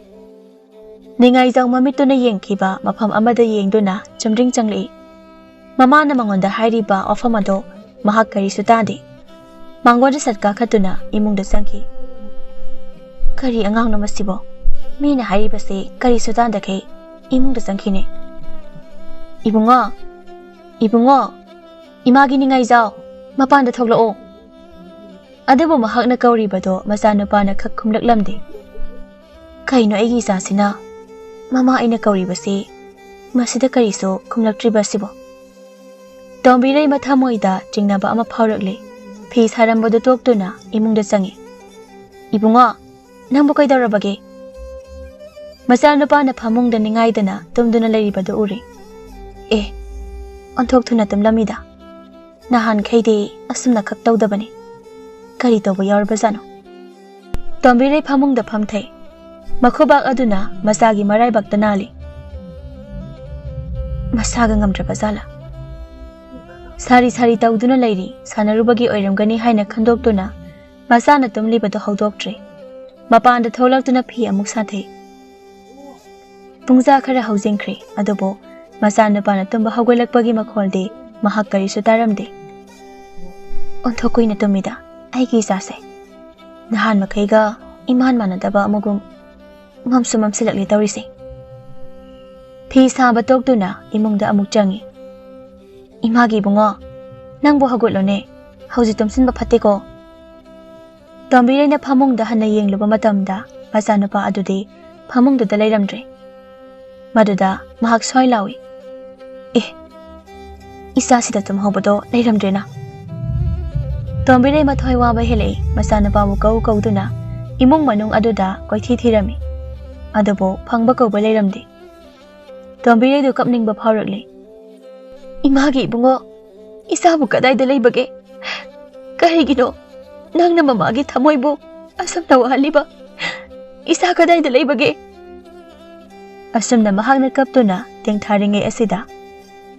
ꯅꯤꯡꯉꯥꯏꯖꯥꯎ ꯃꯃꯤꯠꯇꯨꯅ ꯌꯦꯡꯈꯤꯕ ꯃꯐꯝ ꯑꯃꯗ ꯌꯦꯡꯗꯨꯅ ꯆꯨꯝꯗ꯭ꯔꯤꯡ ꯆꯪꯂꯛꯏ꯫ ꯃꯃꯥꯅ ꯃꯉꯣꯟꯗ ꯍꯥꯏꯔꯤꯕ ꯋꯥꯐꯝ ꯑꯗꯣ ꯃꯍꯥꯛ ꯀꯔꯤꯁꯨ ꯇꯥꯗꯦ꯫ ꯃꯥꯡꯒꯣꯜꯗ ꯁꯠ ꯀꯥꯈꯠꯇꯨꯅ ꯏꯃꯨꯡꯗ ꯆꯪꯈꯤ꯫ "ꯀꯔꯤ ꯑꯉꯥꯡꯅꯣ ꯃꯁꯤꯕꯣ? ꯃꯤꯅ ꯍꯥꯏꯔꯤꯕꯁꯦ ꯀꯔꯤꯁꯨ ꯇꯥꯗꯈꯩ ꯏꯃꯨꯡꯗ ꯆꯪꯈꯤꯅꯦ꯫ ꯏꯕꯨꯡꯉꯣ, ꯏꯕꯨꯡꯉꯣ, ꯏꯃꯥꯒꯤ ꯅꯤꯡꯉꯥꯏꯖꯥꯎ, ꯃꯄꯥꯟꯗ ꯊꯣꯛꯂꯛꯑꯣ!" ꯑꯗꯨꯕꯨ ꯃꯍꯥꯛꯅ ꯀꯧꯔꯤꯕꯗꯣ ꯃꯆꯥꯅꯨꯄꯥꯅ ꯈꯛ ꯈꯨꯝꯂꯛꯂꯝꯗꯦ꯫ "ꯀꯩꯅꯣ ꯑꯩꯒꯤ ꯏꯆꯥꯁꯤꯅ ꯃꯃꯥ ꯑꯩꯅ ꯀꯧꯔꯤꯕꯁꯤ ꯃꯁꯤꯗ ꯀꯔꯤꯁꯨ ꯈꯨꯝꯂꯛꯇ꯭ꯔꯤꯕ ꯑꯁꯤꯕꯣ?" ꯇꯣꯝꯕꯤꯔꯩ ꯃꯊꯃꯣꯏꯗ ꯆꯤꯡꯅꯕ ꯑꯃ ꯐꯥꯎꯔꯛꯂꯦ꯫ ꯐꯤ ꯁꯥꯔꯝꯕꯗꯨ ꯇꯣꯛꯇꯨꯅ ꯏꯃꯨꯡꯗ ꯆꯪꯉꯤ꯫ "ꯏꯕꯨꯡꯉꯣ, ꯅꯪꯕꯨ ꯀꯩꯗꯧꯔꯕꯒꯦ?" ꯃꯆꯥꯅꯨꯄꯥꯅ ꯐꯃꯨꯡꯗ ꯅꯤꯡꯉꯥꯏꯗꯅ ꯇꯨꯝꯗꯨꯅ ꯂꯩꯔꯤꯕꯗꯨ ꯎꯔꯦ꯫ "ꯑꯦ, ꯑꯣꯟꯊꯣꯛ ꯊꯨꯅ ꯇꯨꯝꯂꯝꯃꯤꯗ꯫ ꯅꯍꯥꯟꯈꯩꯗꯤ ꯑꯁꯨꯝꯅ ꯈꯛ ꯇꯧꯗꯕꯅꯤ꯫ ꯀꯔꯤ ꯇꯧꯕ ꯌꯥꯎꯔꯕꯖꯥꯠꯅꯣ?" ꯇꯣꯝꯕꯤꯔꯩ ꯐꯃꯨꯡꯗ ꯐꯝꯊꯩ꯫ ꯃꯈꯨꯕꯥꯛ ꯑꯗꯨꯅ ꯃꯆꯥꯒꯤ ꯃꯔꯥꯏꯕꯛꯇ ꯅꯥꯜꯂꯤ꯫ ꯃꯁꯥꯒ ꯉꯝꯗ꯭ꯔꯕ ꯖꯥꯠꯂꯥ? ꯁꯥꯔꯤ ꯁꯥꯔꯤ ꯇꯧꯗꯨꯅ ꯂꯩꯔꯤ, ꯁꯥꯟꯅꯔꯨꯕꯒꯤ ꯑꯣꯏꯔꯝꯒꯅꯤ ꯍꯥꯏꯅ ꯈꯟꯗꯣꯛꯇꯨꯅ ꯃꯆꯥꯅ ꯇꯨꯝꯂꯤꯕꯗꯨ ꯍꯧꯗꯣꯛꯇ꯭ꯔꯦ꯫ ꯃꯄꯥꯟꯗ ꯊꯣꯛꯂꯛꯇꯨꯅ ꯐꯤ ꯑꯃꯨꯛ ꯁꯥꯊꯩ꯫ ꯄꯨꯡꯖꯥ ꯈꯔ ꯍꯧꯖꯤꯟꯈ꯭ꯔꯦ, ꯑꯗꯨꯕꯨ ꯃꯆꯥꯅꯨꯄꯥꯅ ꯇꯨꯝꯕ ꯍꯧꯒꯠꯂꯛꯄꯒꯤ ꯃꯈꯣꯜꯗꯤ ꯃꯍꯥꯛ ꯀꯔꯤꯁꯨ ꯇꯥꯔꯝꯗꯦ꯫ "ꯑꯣꯟꯊꯣꯛ ꯀꯨꯏꯅ ꯇꯨꯝꯃꯤꯗ ꯑꯩꯒꯤ ꯏꯆꯥꯁꯦ꯫ ꯅꯍꯥꯟ ꯃꯈꯩꯒ ꯏꯃꯥꯟ ꯃꯥꯟꯅꯗꯕ ꯑꯃꯒꯨꯝ ꯃꯝꯁꯨ ꯃꯝꯁꯤꯜꯂꯛꯂꯦ ꯇꯧꯔꯤꯁꯦ꯫" ꯐꯤ ꯁꯥꯕ ꯇꯣꯛꯇꯨꯅ ꯏꯃꯨꯡꯗ ꯑꯃꯨꯛ ꯆꯪꯉꯤ꯫ "ꯏꯃꯥꯒꯤ ꯏꯕꯨꯡꯉꯣ, ꯅꯪꯕꯨ ꯍꯧꯒꯠꯂꯣꯅꯦ, ꯍꯧꯖꯤꯛ ꯇꯨꯝꯁꯤꯟꯕ ꯐꯠꯇꯦꯀꯣ꯫" ꯇꯣꯝꯕꯤꯔꯩꯅ ꯐꯃꯨꯡꯗ ꯍꯟꯅ ꯌꯦꯡꯂꯨꯕ ꯃꯇꯝꯗ ꯃꯆꯥꯅꯨꯄꯥ ꯑꯗꯨꯗꯤ ꯐꯃꯨꯡꯗꯨꯗ ꯂꯩꯔꯝꯗ꯭ꯔꯦ꯫ ꯃꯗꯨꯗ ꯃꯍꯥꯛ ꯁ꯭ꯋꯥꯏ ꯂꯥꯎꯏ, "ꯑꯦ, ꯏꯆꯥꯁꯤꯗ ꯇꯨꯝꯍꯧꯕꯗꯣ ꯂꯩꯔꯝꯗ꯭ꯔꯦꯅ!" ꯇꯣꯝꯕꯤꯔꯩ ꯃꯊ꯭ꯋꯥꯏ ꯋꯥꯕ ꯍꯦꯜꯂꯛꯏ꯫ ꯃꯆꯥꯅꯨꯄꯥꯕꯨ ꯀꯧ ꯀꯧꯗꯨꯅ ꯏꯃꯨꯡ ꯃꯅꯨꯡ ꯑꯗꯨꯗ ꯀꯣꯏꯊꯤ ꯊꯤꯔꯝꯃꯤ, ꯑꯗꯨꯕꯨ ꯐꯪꯕ ꯀꯧꯕ ꯂꯩꯔꯝꯗꯦ꯫ ꯇꯣꯝꯕꯤꯔꯩꯗꯨ ꯀꯞꯅꯤꯡꯕ ꯐꯥꯎꯔꯛꯂꯦ꯫ "ꯏꯃꯥꯒꯤ ꯏꯕꯨꯡꯉꯣ, ꯏꯆꯥꯕꯨ ꯀꯗꯥꯏꯗ ꯂꯩꯕꯒꯦ? ꯀꯔꯤꯒꯤꯅꯣ ꯅꯪꯅ ꯃꯃꯥꯒꯤ ꯊꯃꯣꯏꯕꯨ ꯑꯁꯨꯝꯅ ꯋꯥꯍꯜꯂꯤꯕ? ꯏꯆꯥ ꯀꯗꯥꯏꯗ ꯂꯩꯕꯒꯦ?" ꯑꯁꯨꯝꯅ ꯃꯍꯥꯛꯅ ꯀꯞꯇꯨꯅ ꯇꯦꯡꯊꯥꯔꯤꯉꯩ ꯑꯁꯤꯗ,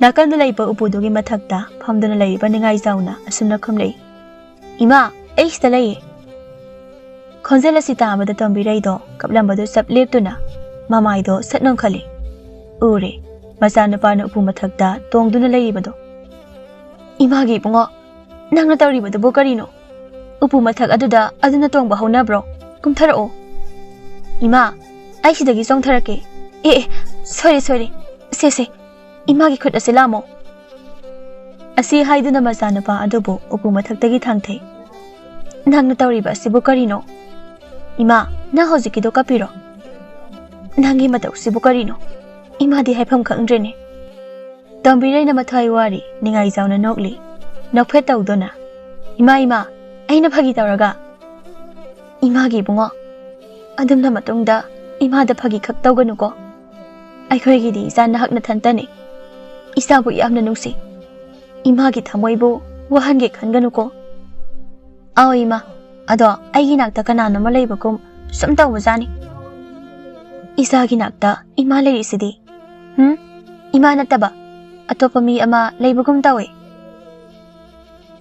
ꯅꯥꯀꯟꯗ ꯂꯩꯕ ꯎꯄꯨꯗꯨꯒꯤ ꯃꯊꯛꯇ ꯐꯝꯗꯨꯅ ꯂꯩꯔꯤꯕ ꯅꯤꯡꯉꯥꯏꯖꯥꯎꯅ ꯑꯁꯨꯝꯅ ꯈꯨꯝꯂꯛꯏ, "ꯏꯃꯥ, ꯑꯩ ꯁꯤꯗ ꯂꯩꯌꯦ!" ꯈꯣꯟꯖꯦꯜ ꯑꯁꯤ ꯇꯥꯕꯗ ꯇꯣꯝꯕꯤꯔꯩꯗꯣ ꯀꯞꯂꯝꯕꯗꯨ ꯆꯞ ꯂꯦꯞꯇꯨꯅ ꯃꯃꯥꯏꯗꯣ ꯁꯠ ꯅꯣꯟꯈꯠꯂꯤ꯫ ꯎꯔꯦ, ꯃꯆꯥꯅꯨꯄꯥꯅ ꯎꯄꯨ ꯃꯊꯛꯇ ꯇꯣꯡꯗꯨꯅ ꯂꯩꯔꯤꯕꯗꯣ꯫ "ꯏꯃꯥꯒꯤ ꯏꯕꯨꯡꯉꯣ, ꯅꯪꯅ ꯇꯧꯔꯤꯕꯗꯨꯕꯨ ꯀꯔꯤꯅꯣ? ꯎꯄꯨ ꯃꯊꯛ ꯑꯗꯨꯗ ꯑꯗꯨꯅ ꯇꯣꯡꯕ ꯍꯧꯅꯕ꯭ꯔꯣ? ꯀꯨꯝꯊꯔꯛꯑꯣ!" "ꯏꯃꯥ, ꯑꯩ ꯁꯤꯗꯒꯤ ꯆꯣꯡꯊꯔꯛꯀꯦ꯫ ꯑꯦ, ꯑꯦ, ꯁꯣꯏꯔꯦ, ꯁꯣꯏꯔꯦ꯫ ꯁꯦ, ꯁꯦ, ꯏꯃꯥꯒꯤ ꯈꯨꯠ ꯑꯁꯤ ꯂꯥꯝꯃꯣ!" ꯑꯁꯤ ꯍꯥꯏꯗꯨꯅ ꯃꯆꯥꯅꯨꯄꯥ ꯑꯗꯨꯕꯨ ꯎꯄꯨ ꯃꯊꯛꯇꯒꯤ ꯊꯥꯡꯊꯩ꯫ "ꯅꯪꯅ ꯇꯧꯔꯤꯕ ꯑꯁꯤꯕꯨ ꯀꯔꯤꯅꯣ? ꯏꯃꯥ, ꯅꯪ ꯍꯧꯖꯤꯛꯀꯤꯗꯣ ꯀꯞꯄꯤꯔꯣ? ꯅꯪꯒꯤ ꯃꯇꯧꯁꯤꯕꯨ ꯀꯔꯤꯅꯣ? ꯏꯃꯥꯗꯤ ꯍꯥꯏꯐꯝ ꯈꯪꯗ꯭ꯔꯦꯅꯦ!" ꯇꯣꯝꯕꯤꯔꯩꯅ ꯃꯊ꯭ꯋꯥꯏ ꯋꯥꯔꯤ, ꯅꯤꯡꯉꯥꯏꯖꯥꯎꯅ ꯅꯣꯛꯂꯤ꯫ ꯅꯣꯛꯐꯦꯠ ꯇꯧꯗꯨꯅ, "ꯏꯃꯥ, ꯏꯃꯥ, ꯑꯩꯅ ꯐꯥꯒꯤ ꯇꯧꯔꯒ꯫ ꯏꯃꯥꯒꯤ ꯏꯕꯨꯡꯉꯣ, ꯑꯗꯨꯝꯅ ꯃꯇꯨꯡꯗ ꯏꯃꯥꯗ ꯐꯥꯒꯤ ꯈꯛ ꯇꯧꯒꯅꯨꯀꯣ꯫ ꯑꯩꯈꯣꯏꯒꯤꯗꯤ ꯏꯆꯥ ꯅꯍꯥꯛ ꯅꯊꯟꯇꯅꯤ꯫ ꯏꯆꯥꯕꯨ ꯌꯥꯝꯅ ꯅꯨꯡꯁꯤ꯫ ꯏꯃꯥꯒꯤ ꯊꯃꯣꯏꯕꯨ ꯋꯥꯍꯟꯒꯦ ꯈꯟꯒꯅꯨꯀꯣ꯫" "ꯑꯧ ꯏꯃꯥ, ꯑꯗꯣ ꯑꯩꯒꯤ ꯅꯥꯛꯇ ꯀꯅꯥꯅꯣꯃ ꯂꯩꯕꯒꯨꯝ ꯁꯨꯝ ꯇꯧꯕꯖꯥꯠꯅꯤ꯫ ꯏꯆꯥꯒꯤ ꯅꯥꯛꯇ ꯏꯃꯥ ꯂꯩꯔꯤꯁꯤꯗꯤ꯫ ꯍꯨꯝ? ꯏꯃꯥ ꯅꯠꯇꯕ ꯑꯇꯣꯞꯄ ꯃꯤ ꯑꯃ ꯂꯩꯕꯒꯨꯝ ꯇꯧꯏ꯫"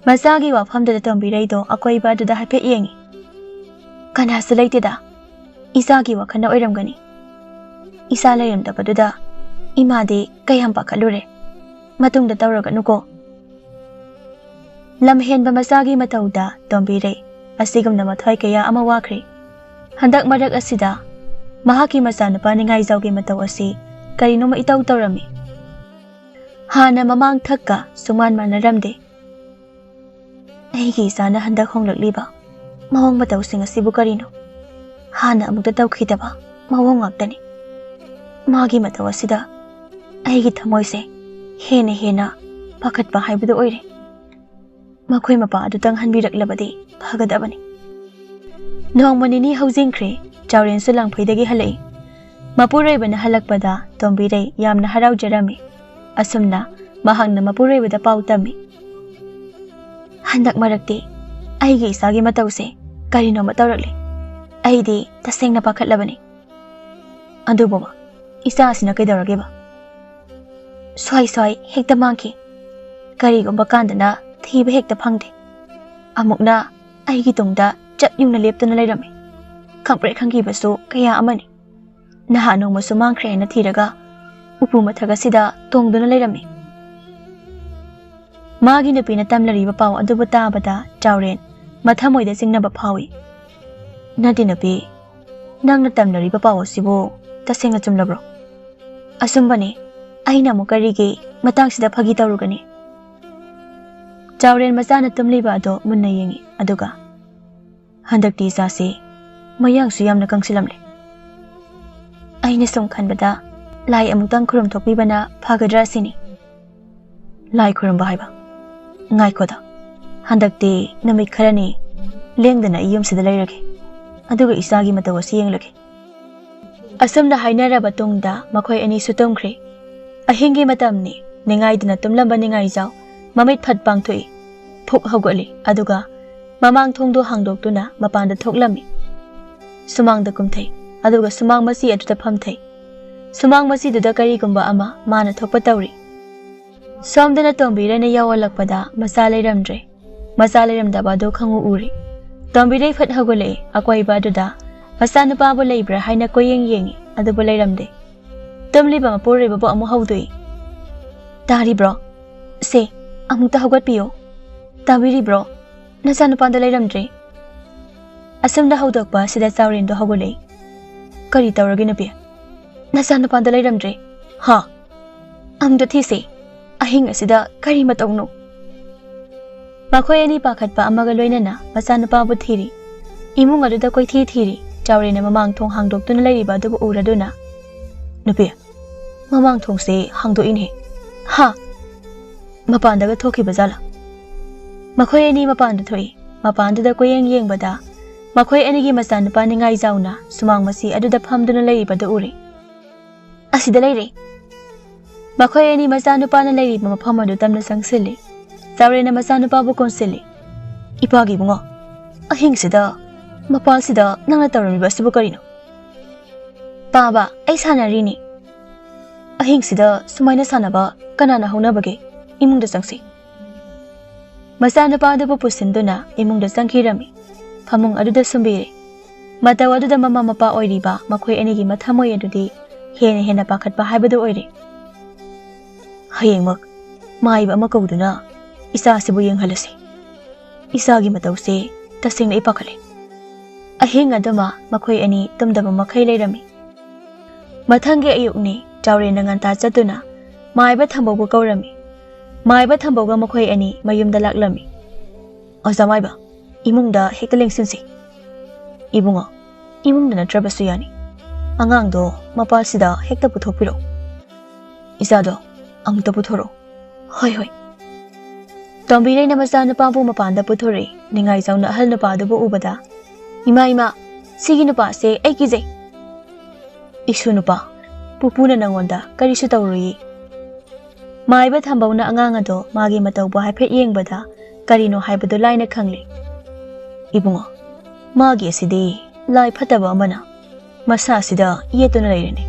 ꯃꯆꯥꯒꯤ ꯋꯥꯐꯝꯗꯨꯗ ꯇꯣꯝꯕꯤꯔꯩꯗꯣ ꯑꯀꯣꯏꯕ ꯑꯗꯨꯗ ꯍꯥꯏꯐꯦꯠ ꯌꯦꯡꯉꯤ꯫ "ꯀꯅꯥꯁꯨ ꯂꯩꯇꯦꯗ꯫ ꯏꯆꯥꯒꯤ ꯋꯥꯈꯜꯅ ꯑꯣꯏꯔꯝꯒꯅꯤ꯫ ꯏꯆꯥ ꯂꯩꯔꯝꯗꯕꯗꯨꯗ ꯏꯃꯥꯗꯤ ꯀꯌꯥꯝ ꯄꯥꯈꯠꯂꯨꯔꯦ꯫ ꯃꯇꯨꯡꯗ ꯇꯧꯔꯒꯅꯨꯀꯣ꯫" ꯂꯝꯍꯦꯟꯕ ꯃꯆꯥꯒꯤ ꯃꯇꯧꯗ ꯇꯣꯝꯕꯤꯔꯩ ꯑꯁꯤꯒꯨꯝꯅ ꯃꯊ꯭ꯋꯥꯏ ꯀꯌꯥ ꯑꯃ ꯋꯥꯈ꯭ꯔꯦ꯫ ꯍꯟꯗꯛ ꯃꯔꯛ ꯑꯁꯤꯗ ꯃꯍꯥꯛꯀꯤ ꯃꯆꯥꯅꯨꯄꯥ ꯅꯤꯡꯉꯥꯏꯖꯥꯎꯒꯤ ꯃꯇꯧ ꯑꯁꯤ ꯀꯔꯤꯅꯣꯃ ꯏꯇꯧ ꯇꯧꯔꯝꯃꯤ꯫ ꯍꯥꯟꯅ ꯃꯃꯥꯡ ꯊꯛꯀ ꯁꯨꯃꯥꯟ ꯃꯥꯟꯅꯔꯝꯗꯦ꯫ "ꯑꯩꯒꯤ ꯏꯆꯥꯅ ꯍꯟꯗꯛ ꯍꯣꯡꯂꯛꯂꯤꯕ ꯃꯑꯣꯡ ꯃꯇꯧꯁꯤꯡ ꯑꯁꯤꯕꯨ ꯀꯔꯤꯅꯣ? ꯍꯥꯟꯅ ꯑꯃꯨꯛꯇ ꯇꯧꯈꯤꯗꯕ ꯃꯑꯣꯡ ꯉꯥꯛꯇꯅꯤ꯫ ꯃꯥꯒꯤ ꯃꯇꯧ ꯑꯁꯤꯗ ꯑꯩꯒꯤ ꯊꯃꯣꯏꯁꯦ ꯍꯦꯟꯅ ꯍꯦꯟꯅ ꯄꯥꯈꯠꯄ ꯍꯥꯏꯕꯗꯨ ꯑꯣꯏꯔꯦ꯫ ꯃꯈꯣꯏ ꯃꯄꯥ ꯑꯗꯨꯇꯪ ꯍꯟꯕꯤꯔꯛꯂꯕꯗꯤ ꯐꯒꯗꯕꯅꯤ꯫ ꯅꯣꯡꯃ ꯅꯤꯅꯤ ꯍꯧꯖꯤꯟꯈ꯭ꯔꯦ꯫ ꯆꯥꯎꯔꯦꯟꯁꯨ ꯂꯥꯡꯐꯩꯗꯒꯤ ꯍꯜꯂꯛꯏ꯫ ꯃꯄꯨꯔꯣꯏꯕꯅ ꯍꯜꯂꯛꯄꯗ ꯇꯣꯝꯕꯤꯔꯩ ꯌꯥꯝꯅ ꯍꯔꯥꯎꯖꯔꯝꯃꯤ꯫ ꯑꯁꯨꯝꯅ ꯃꯍꯥꯛꯅ ꯃꯄꯨꯔꯣꯏꯕꯗ ꯄꯥꯎ ꯇꯝꯃꯤ꯫ "ꯍꯟꯗꯛ ꯃꯔꯛꯇꯤ ꯑꯩꯒꯤ ꯏꯆꯥꯒꯤ ꯃꯇꯧꯁꯦ ꯀꯔꯤꯅꯣꯃ ꯇꯧꯔꯛꯂꯤ꯫ ꯑꯩꯗꯤ ꯇꯁꯦꯡꯅ ꯄꯥꯈꯠꯂꯕꯅꯤ꯫ ꯑꯗꯨꯕꯨ ꯏꯆꯥꯁꯤꯅ ꯀꯩꯗꯧꯔꯒꯦꯕ? ꯁ꯭ꯋꯥꯏ ꯁ꯭ꯋꯥꯏ ꯍꯦꯛꯇ ꯃꯥꯡꯈꯤ꯫ ꯀꯔꯤꯒꯨꯝꯕ ꯀꯥꯟꯗꯅ ꯊꯤꯕ ꯍꯦꯛꯇ ꯐꯪꯗꯦ꯫ ꯑꯃꯨꯛꯅ ꯑꯩꯒꯤ ꯇꯨꯡꯗ ꯆꯠ ꯌꯨꯡꯅ ꯂꯦꯞꯇꯨꯅ ꯂꯩꯔꯝꯃꯤ꯫ ꯈꯪꯄ꯭ꯔꯦꯛ ꯈꯪꯈꯤꯕꯁꯨ ꯀꯌꯥ ꯑꯃꯅꯤ꯫ ꯅꯍꯥꯟ ꯅꯣꯡꯃꯁꯨ ꯃꯥꯡꯈ꯭ꯔꯦ ꯍꯥꯏꯅ ꯊꯤꯔꯒ ꯎꯄꯨ ꯃꯊꯛ ꯑꯁꯤꯗ ꯇꯣꯡꯗꯨꯅ ꯂꯩꯔꯝꯃꯤ꯫" ꯃꯥꯒꯤ ꯅꯨꯄꯤꯅ ꯇꯝꯂꯔꯤꯕ ꯄꯥꯎ ꯑꯗꯨꯕꯨ ꯇꯥꯕꯗ ꯆꯥꯎꯔꯦꯟ ꯃꯊꯃꯣꯏꯗ ꯆꯤꯡꯅꯕ ꯐꯥꯎꯏ꯫ "ꯅꯠꯇꯦ ꯅꯨꯄꯤ, ꯅꯪꯅ ꯇꯝꯂꯔꯤꯕ ꯄꯥꯎ ꯑꯁꯤꯕꯨ ꯇꯁꯦꯡꯅ ꯆꯨꯝꯂꯕ꯭ꯔꯣ?" "ꯑꯆꯨꯝꯕꯅꯤ꯫ ꯑꯩꯅ ꯑꯃꯨꯛ ꯀꯔꯤꯒꯤ ꯃꯇꯥꯡꯁꯤꯗ ꯐꯥꯒꯤ ꯇꯧꯔꯨꯒꯅꯤ?" ꯆꯥꯎꯔꯦꯟ ꯃꯆꯥꯅ ꯇꯨꯝꯂꯤꯕ ꯑꯗꯨ ꯃꯨꯟꯅ ꯌꯦꯡꯏ, ꯑꯗꯨꯒ, "ꯍꯟꯗꯛꯇꯤ ꯏꯆꯥꯁꯤ ꯃꯌꯥꯡꯁꯨ ꯌꯥꯝꯅ ꯀꯪꯁꯤꯜꯂꯝꯂꯦ꯫ ꯑꯩꯅ ꯁꯨꯝ ꯈꯟꯕꯗ ꯂꯥꯏ ꯑꯃꯨꯛꯇꯪ ꯈꯨꯔꯨꯝ ꯊꯣꯛꯄꯤꯕꯅ ꯐꯒꯗ꯭ꯔꯥ ꯁꯤꯅꯤ꯫" "ꯂꯥꯏ ꯈꯨꯔꯨꯝꯕ ꯍꯥꯏꯕ? ꯉꯥꯏꯈꯣꯗ, ꯍꯟꯗꯛꯇꯤ ꯅꯨꯃꯤꯠ ꯈꯔꯅꯤ ꯂꯦꯡꯗꯅ ꯑꯩ ꯌꯨꯝꯁꯤꯗ ꯂꯩꯔꯒꯦ, ꯑꯗꯨꯒ ꯏꯆꯥꯒꯤ ꯃꯇꯧ ꯑꯁꯤ ꯌꯦꯡꯂꯒꯦ꯫" ꯑꯁꯨꯝꯅ ꯍꯥꯏꯅꯔꯕ ꯇꯨꯡꯗ ꯃꯈꯣꯏ ꯑꯅꯤꯁꯨ ꯇꯨꯝꯈ꯭ꯔꯦ꯫ ꯑꯍꯤꯡꯒꯤ ꯃꯇꯝꯅꯤ꯫ ꯅꯤꯡꯉꯥꯏꯗꯨꯅ ꯇꯨꯝꯂꯝꯕ ꯅꯤꯡꯉꯥꯏꯖꯥꯎ ꯃꯃꯤꯠ ꯐꯠ ꯄꯥꯡꯊꯣꯛꯏ꯫ ꯐꯨꯛ ꯍꯧꯒꯠꯂꯤ, ꯑꯗꯨꯒ ꯃꯃꯥꯡ ꯊꯣꯡꯗꯣ ꯍꯥꯡꯗꯣꯛꯇꯨꯅ ꯃꯄꯥꯟꯗ ꯊꯣꯛꯂꯝꯃꯤ꯫ ꯁꯨꯃꯥꯡꯗ ꯀꯨꯝꯊꯩ, ꯑꯗꯨꯒ ꯁꯨꯃꯥꯡ ꯃꯆꯤ ꯑꯗꯨꯗ ꯐꯝꯊꯩ꯫ ꯁꯨꯃꯥꯡ ꯃꯆꯤꯗꯨꯗ ꯀꯔꯤꯒꯨꯝꯕ ꯑꯃ ꯃꯥꯅ ꯊꯣꯛꯄ ꯇꯧꯔꯤ꯫ ꯁꯣꯝꯗꯅ ꯇꯣꯝꯕꯤꯔꯩꯅ ꯌꯥꯎꯍꯜꯂꯛꯄꯗ ꯃꯆꯥ ꯂꯩꯔꯝꯗ꯭ꯔꯦ꯫ ꯃꯆꯥ ꯂꯩꯔꯝꯗꯕ ꯑꯗꯨ ꯈꯪꯎ ꯎꯔꯦ꯫ ꯇꯣꯝꯕꯤꯔꯩ ꯐꯠ ꯍꯧꯒꯠꯂꯛꯑꯦ꯫ ꯑꯀꯣꯏꯕ ꯑꯗꯨꯗ ꯃꯆꯥꯅꯨꯄꯥꯕꯨ ꯂꯩꯕ꯭ꯔꯥ ꯍꯥꯏꯅ ꯀꯣꯏꯌꯦꯡ ꯌꯦꯡꯉꯤ, ꯑꯗꯨꯕꯨ ꯂꯩꯔꯝꯗꯦ꯫ ꯇꯨꯝꯂꯤꯕ ꯃꯄꯨꯔꯣꯏꯕꯕꯨ ꯑꯃꯨꯛ ꯍꯧꯗꯣꯛꯏ꯫ "ꯇꯥꯔꯤꯕ꯭ꯔꯣ? ꯁꯦ, ꯑꯃꯨꯛꯇ ꯍꯧꯒꯠꯄꯤꯌꯨ꯫ ꯇꯥꯕꯤꯔꯤꯕ꯭ꯔꯣ? ꯅꯆꯥꯅꯨꯄꯥꯗꯣ ꯂꯩꯔꯝꯗ꯭ꯔꯦ꯫" ꯑꯁꯨꯝꯅ ꯍꯧꯗꯣꯛꯄ ꯑꯁꯤꯗ ꯆꯥꯎꯔꯦꯟꯗꯣ ꯍꯧꯒꯠꯂꯛꯏ꯫ "ꯀꯔꯤ ꯇꯧꯔꯒꯦ ꯅꯨꯄꯤ? ꯅꯆꯥꯅꯨꯄꯥꯗꯣ ꯂꯩꯔꯝꯗ꯭ꯔꯦ?" "ꯍꯥ? ꯑꯃꯨꯛꯇ ꯊꯤꯁꯦ꯫ ꯑꯍꯤꯡ ꯑꯁꯤꯗ ꯀꯔꯤ ꯃꯇꯧꯅꯣ?" ꯃꯈꯣꯏ ꯑꯅꯤ ꯄꯥꯈꯠꯄ ꯑꯃꯒ ꯂꯣꯏꯅꯅ ꯃꯆꯥꯅꯨꯄꯥꯕꯨ ꯊꯤꯔꯤ꯫ ꯏꯃꯨꯡ ꯑꯗꯨꯗ ꯀꯣꯏꯊꯤ ꯊꯤꯔꯤ꯫ ꯆꯥꯎꯔꯦꯟꯅ ꯃꯃꯥꯡ ꯊꯣꯡ ꯍꯥꯡꯗꯣꯛꯇꯨꯅ ꯂꯩꯔꯤꯕ ꯑꯗꯨꯕꯨ ꯎꯔꯗꯨꯅ, "ꯅꯨꯄꯤ, ꯃꯃꯥꯡ ꯊꯣꯡꯁꯦ ꯍꯥꯡꯗꯣꯛꯏꯅꯦ꯫ ꯍꯥ? ꯃꯄꯥꯟꯗꯒ ꯊꯣꯛꯈꯤꯕ ꯖꯥꯠꯂꯥ?" ꯃꯈꯣꯏ ꯑꯅꯤ ꯃꯄꯥꯟꯗ ꯊꯣꯛꯏ꯫ ꯃꯄꯥꯟꯗꯨꯗ ꯀꯣꯏꯌꯦꯡ ꯌꯦꯡꯕꯗ ꯃꯈꯣꯏ ꯑꯅꯤꯒꯤ ꯃꯆꯥꯅꯨꯄꯥ ꯅꯤꯡꯉꯥꯏꯖꯥꯎꯅ ꯁꯨꯃꯥꯡ ꯃꯁꯤ ꯑꯗꯨꯗ ꯐꯝꯗꯨꯅ ꯂꯩꯔꯤꯕꯗꯨ ꯎꯔꯦ꯫ "ꯑꯁꯤꯗ ꯂꯩꯔꯦ꯫" ꯃꯈꯣꯏ ꯑꯅꯤ ꯃꯆꯥꯅꯨꯄꯥꯅ ꯂꯩꯔꯤꯕ ꯃꯐꯝ ꯑꯗꯨ ꯇꯞꯅ ꯆꯪꯁꯤꯜꯂꯤ꯫ ꯆꯥꯎꯔꯦꯟꯅ ꯃꯆꯥꯅꯨꯄꯥꯕꯨ ꯀꯣꯟꯁꯤꯜꯂꯤ꯫ "ꯏꯄꯥꯒꯤ ꯏꯕꯨꯡꯉꯣ, ꯑꯍꯤꯡꯁꯤꯗ ꯃꯄꯥꯜꯁꯤꯗ ꯅꯪꯅ ꯇꯧꯔꯝꯃꯤꯕ ꯑꯁꯤꯕꯨ ꯀꯔꯤꯅꯣ?" "ꯄꯥꯕ, ꯑꯩ ꯁꯥꯟꯅꯔꯤꯅꯤ꯫" "ꯑꯍꯤꯡꯁꯤꯗ ꯁꯨꯃꯥꯏꯅ ꯁꯥꯟꯅꯕ ꯀꯅꯥꯅ ꯍꯧꯅꯕꯒꯦ? ꯏꯃꯨꯡꯗ ꯆꯪꯁꯤ꯫" ꯃꯆꯥꯅꯨꯄꯥ ꯑꯗꯨꯕꯨ ꯄꯨꯁꯤꯟꯗꯨꯅ ꯏꯃꯨꯡꯗ ꯆꯪꯈꯤꯔꯝꯃꯤ꯫ ꯐꯃꯨꯡ ꯑꯗꯨꯗ ꯁꯨꯝꯕꯤꯔꯦ꯫ ꯃꯇꯧ ꯑꯗꯨꯗ ꯃꯃꯥ ꯃꯄꯥ ꯑꯣꯏꯔꯤꯕ ꯃꯈꯣꯏ ꯑꯅꯤꯒꯤ ꯃꯊꯃꯣꯏ ꯑꯗꯨꯗꯤ ꯍꯦꯟꯅ ꯍꯦꯟꯅ ꯄꯥꯈꯠꯄ ꯍꯥꯏꯕꯗꯨ ꯑꯣꯏꯔꯦ꯫ "ꯍꯌꯦꯡꯃꯛ ꯃꯥꯏꯕ ꯑꯃ ꯀꯧꯗꯨꯅ ꯏꯆꯥꯁꯤꯕꯨ ꯌꯦꯡꯍꯜꯂꯁꯤ꯫ ꯏꯆꯥꯒꯤ ꯃꯇꯧꯁꯦ ꯇꯁꯦꯡꯅ ꯑꯩ ꯄꯥꯈꯠꯂꯦ꯫" ꯑꯍꯤꯡ ꯑꯗꯨꯃ ꯃꯈꯣꯏ ꯑꯅꯤ ꯇꯨꯝꯗꯕ ꯃꯈꯩ ꯂꯩꯔꯝꯃꯤ꯫ ꯃꯊꯪꯒꯤ ꯑꯌꯨꯛꯅꯤ꯫ ꯆꯥꯎꯔꯦꯟꯅ ꯉꯟꯇꯥ ꯆꯠꯇꯨꯅ ꯃꯥꯏꯕ ꯊꯝꯕꯧꯕꯨ ꯀꯧꯔꯝꯃꯤ꯫ ꯃꯥꯏꯕ ꯊꯝꯕꯧꯒ ꯃꯈꯣꯏ ꯑꯅꯤ ꯃꯌꯨꯝꯗ ꯂꯥꯛꯂꯝꯃꯤ꯫ "ꯑꯣꯖꯥ ꯃꯥꯏꯕ, ꯏꯃꯨꯡꯗ ꯍꯦꯛꯇ ꯂꯦꯡꯁꯤꯟꯁꯤ꯫" "ꯏꯕꯨꯡꯉꯣ, ꯏꯃꯨꯡꯗ ꯅꯠꯇ꯭ꯔꯕꯁꯨ ꯌꯥꯅꯤ꯫ ꯑꯉꯥꯡꯗꯣ ꯃꯄꯥꯜꯁꯤꯗ ꯍꯦꯛꯇ ꯄꯨꯊꯣꯛꯄꯤꯔꯛꯎ꯫" "ꯏꯆꯥꯗꯣ ꯑꯃꯨꯛꯇ ꯄꯨꯊꯣꯔꯛꯎ꯫" "ꯍꯣꯏ, ꯍꯣꯏ꯫" ꯇꯣꯝꯕꯤꯔꯩꯅ ꯃꯆꯥꯅꯨꯄꯥꯕꯨ ꯃꯄꯥꯟꯗ ꯄꯨꯊꯣꯔꯛꯏ꯫ ꯅꯤꯡꯉꯥꯏꯖꯥꯎꯅ ꯑꯍꯜ ꯅꯨꯄꯥ ꯑꯗꯨꯕꯨ ꯎꯕꯗ, "ꯏꯃꯥ, ꯏꯃꯥ, ꯁꯤꯒꯤ ꯅꯨꯄꯥꯁꯦ ꯑꯩ ꯀꯤꯖꯩ꯫" "ꯏꯁꯨ ꯅꯨꯄꯥ, ꯄꯨꯄꯨꯅ ꯅꯪꯉꯣꯟꯗ ꯀꯔꯤꯁꯨ ꯇꯧꯔꯨꯏ꯫" ꯃꯥꯏꯕ ꯊꯝꯕꯧꯅ ꯑꯉꯥꯡ ꯑꯗꯣ ꯃꯥꯒꯤ ꯃꯇꯧꯕꯨ ꯍꯥꯏꯐꯦꯠ ꯌꯦꯡꯕꯗ ꯀꯔꯤꯅꯣ ꯍꯥꯏꯕꯗꯨ ꯂꯥꯏꯅ ꯈꯪꯂꯦ꯫ "ꯏꯕꯨꯡꯉꯣ, ꯃꯥꯒꯤ ꯑꯁꯤꯗꯤ ꯂꯥꯏ ꯐꯠꯇꯕ ꯑꯃꯅ ꯃꯁꯥꯁꯤꯗ ꯌꯦꯠꯇꯨꯅ ꯂꯩꯔꯤꯅꯤ꯫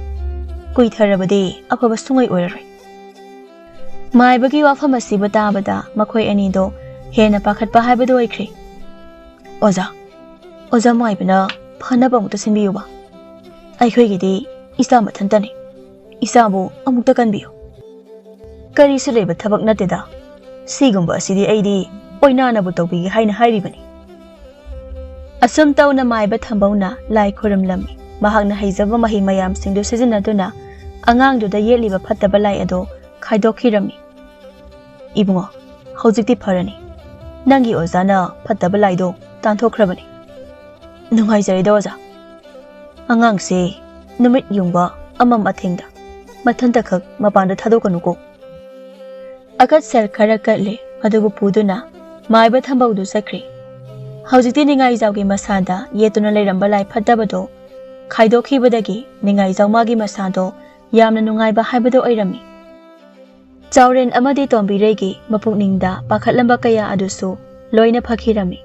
ꯀꯨꯏꯊꯔꯕꯗꯤ ꯑꯐꯕ ꯁꯨꯡꯑꯣꯏ ꯑꯣꯏꯔꯔꯣꯏ꯫" ꯃꯥꯏꯕꯒꯤ ꯋꯥꯐꯝ ꯑꯁꯤꯕꯨ ꯇꯥꯕꯗ ꯃꯈꯣꯏ ꯑꯅꯤꯗꯣ ꯍꯦꯟꯅ ꯄꯥꯈꯠꯄ ꯍꯥꯏꯕꯗꯨ ꯑꯣꯏꯈ꯭ꯔꯦ꯫ "ꯑꯣꯖꯥ, ꯑꯣꯖꯥ ꯃꯥꯏꯕꯅ ꯐꯅꯕ ꯑꯃꯨꯛꯇ ꯁꯤꯟꯕꯤꯌꯨꯕ꯫ ꯑꯩꯈꯣꯏꯒꯤꯗꯤ ꯏꯆꯥ ꯃꯊꯟꯇꯅꯤ꯫ ꯏꯆꯥꯕꯨ ꯑꯃꯨꯛꯇ ꯀꯟꯕꯤꯌꯨ꯫" "ꯀꯔꯤꯁꯨ ꯂꯩꯕ ꯊꯕꯛ ꯅꯠꯇꯦꯗ꯫ ꯁꯤꯒꯨꯝꯕ ꯑꯁꯤꯗꯤ ꯑꯩꯗꯤ ꯑꯣꯏꯅꯥꯅꯕꯨ ꯇꯧꯕꯤꯒꯦ ꯍꯥꯏꯅ ꯍꯥꯏꯔꯤꯕꯅꯤ꯫" ꯑꯁꯨꯝ ꯇꯧꯅ ꯃꯥꯏꯕ ꯊꯝꯕꯧꯅ ꯂꯥꯏ ꯈꯨꯔꯨꯝꯂꯝꯃꯤ꯫ ꯃꯍꯥꯛꯅ ꯍꯩꯖꯕ ꯃꯍꯩ ꯃꯌꯥꯝꯁꯤꯡꯗꯨ ꯁꯤꯖꯤꯟꯅꯗꯨꯅ ꯑꯉꯥꯡꯗꯨꯗ ꯌꯦꯠꯂꯤꯕ ꯐꯠꯇꯕ ꯂꯥꯏ ꯑꯗꯨ ꯈꯥꯏꯗꯣꯛꯈꯤꯔꯝꯃꯤ꯫ "ꯏꯕꯨꯡꯉꯣ, ꯍꯧꯖꯤꯛꯇꯤ ꯐꯔꯅꯤ꯫ ꯅꯪꯒꯤ ꯑꯣꯖꯥꯅ ꯐꯠꯇꯕ ꯂꯥꯏꯗꯣ ꯇꯥꯟꯊꯣꯛꯈ꯭ꯔꯕꯅꯤ꯫" "ꯅꯨꯡꯉꯥꯏꯖꯔꯦꯗ ꯑꯣꯖꯥ꯫ "ꯑꯉꯥꯡꯁꯦ ꯅꯨꯃꯤꯠ ꯌꯨꯡꯕ ꯑꯃꯝ ꯑꯊꯦꯡꯗ ꯃꯊꯟꯇꯈꯛ ꯃꯄꯥꯟꯗ ꯊꯥꯗꯣꯛꯀꯅꯨꯀꯣ"꯫ ꯑꯀꯠ ꯁꯦꯜ ꯈꯔ ꯀꯠꯂꯦ, ꯑꯗꯨꯕꯨ ꯄꯨꯗꯨꯅ ꯃꯥꯏꯕ ꯊꯝꯕꯧꯗꯨ ꯆꯠꯈ꯭ꯔꯦ꯫ ꯍꯧꯖꯤꯛꯇꯤ ꯅꯤꯡꯉꯥꯏꯖꯥꯎꯒꯤ ꯃꯁꯥꯗ ꯌꯦꯠꯇꯨꯅ ꯂꯩꯔꯝꯕ ꯂꯥꯏ ꯐꯠꯇꯕꯗꯣ ꯈꯥꯏꯗꯣꯛꯈꯤꯕꯗꯒꯤ ꯅꯤꯡꯉꯥꯏꯖꯥꯎ ꯃꯥꯒꯤ ꯃꯁꯥꯗꯣ ꯌꯥꯝꯅ ꯅꯨꯡꯉꯥꯏꯕ ꯍꯥꯏꯕꯗꯣ ꯑꯣꯏꯔꯝꯃꯤ꯫ ꯆꯥꯎꯔꯦꯟ ꯑꯃꯗꯤ ꯇꯣꯝꯕꯤꯔꯩꯒꯤ ꯃꯄꯨꯛꯅꯤꯡꯗ ꯄꯥꯈꯠꯂꯝꯕ ꯀꯌꯥ ꯑꯗꯨꯁꯨ ꯂꯣꯏꯅ ꯐꯈꯤꯔꯝꯃꯤ꯫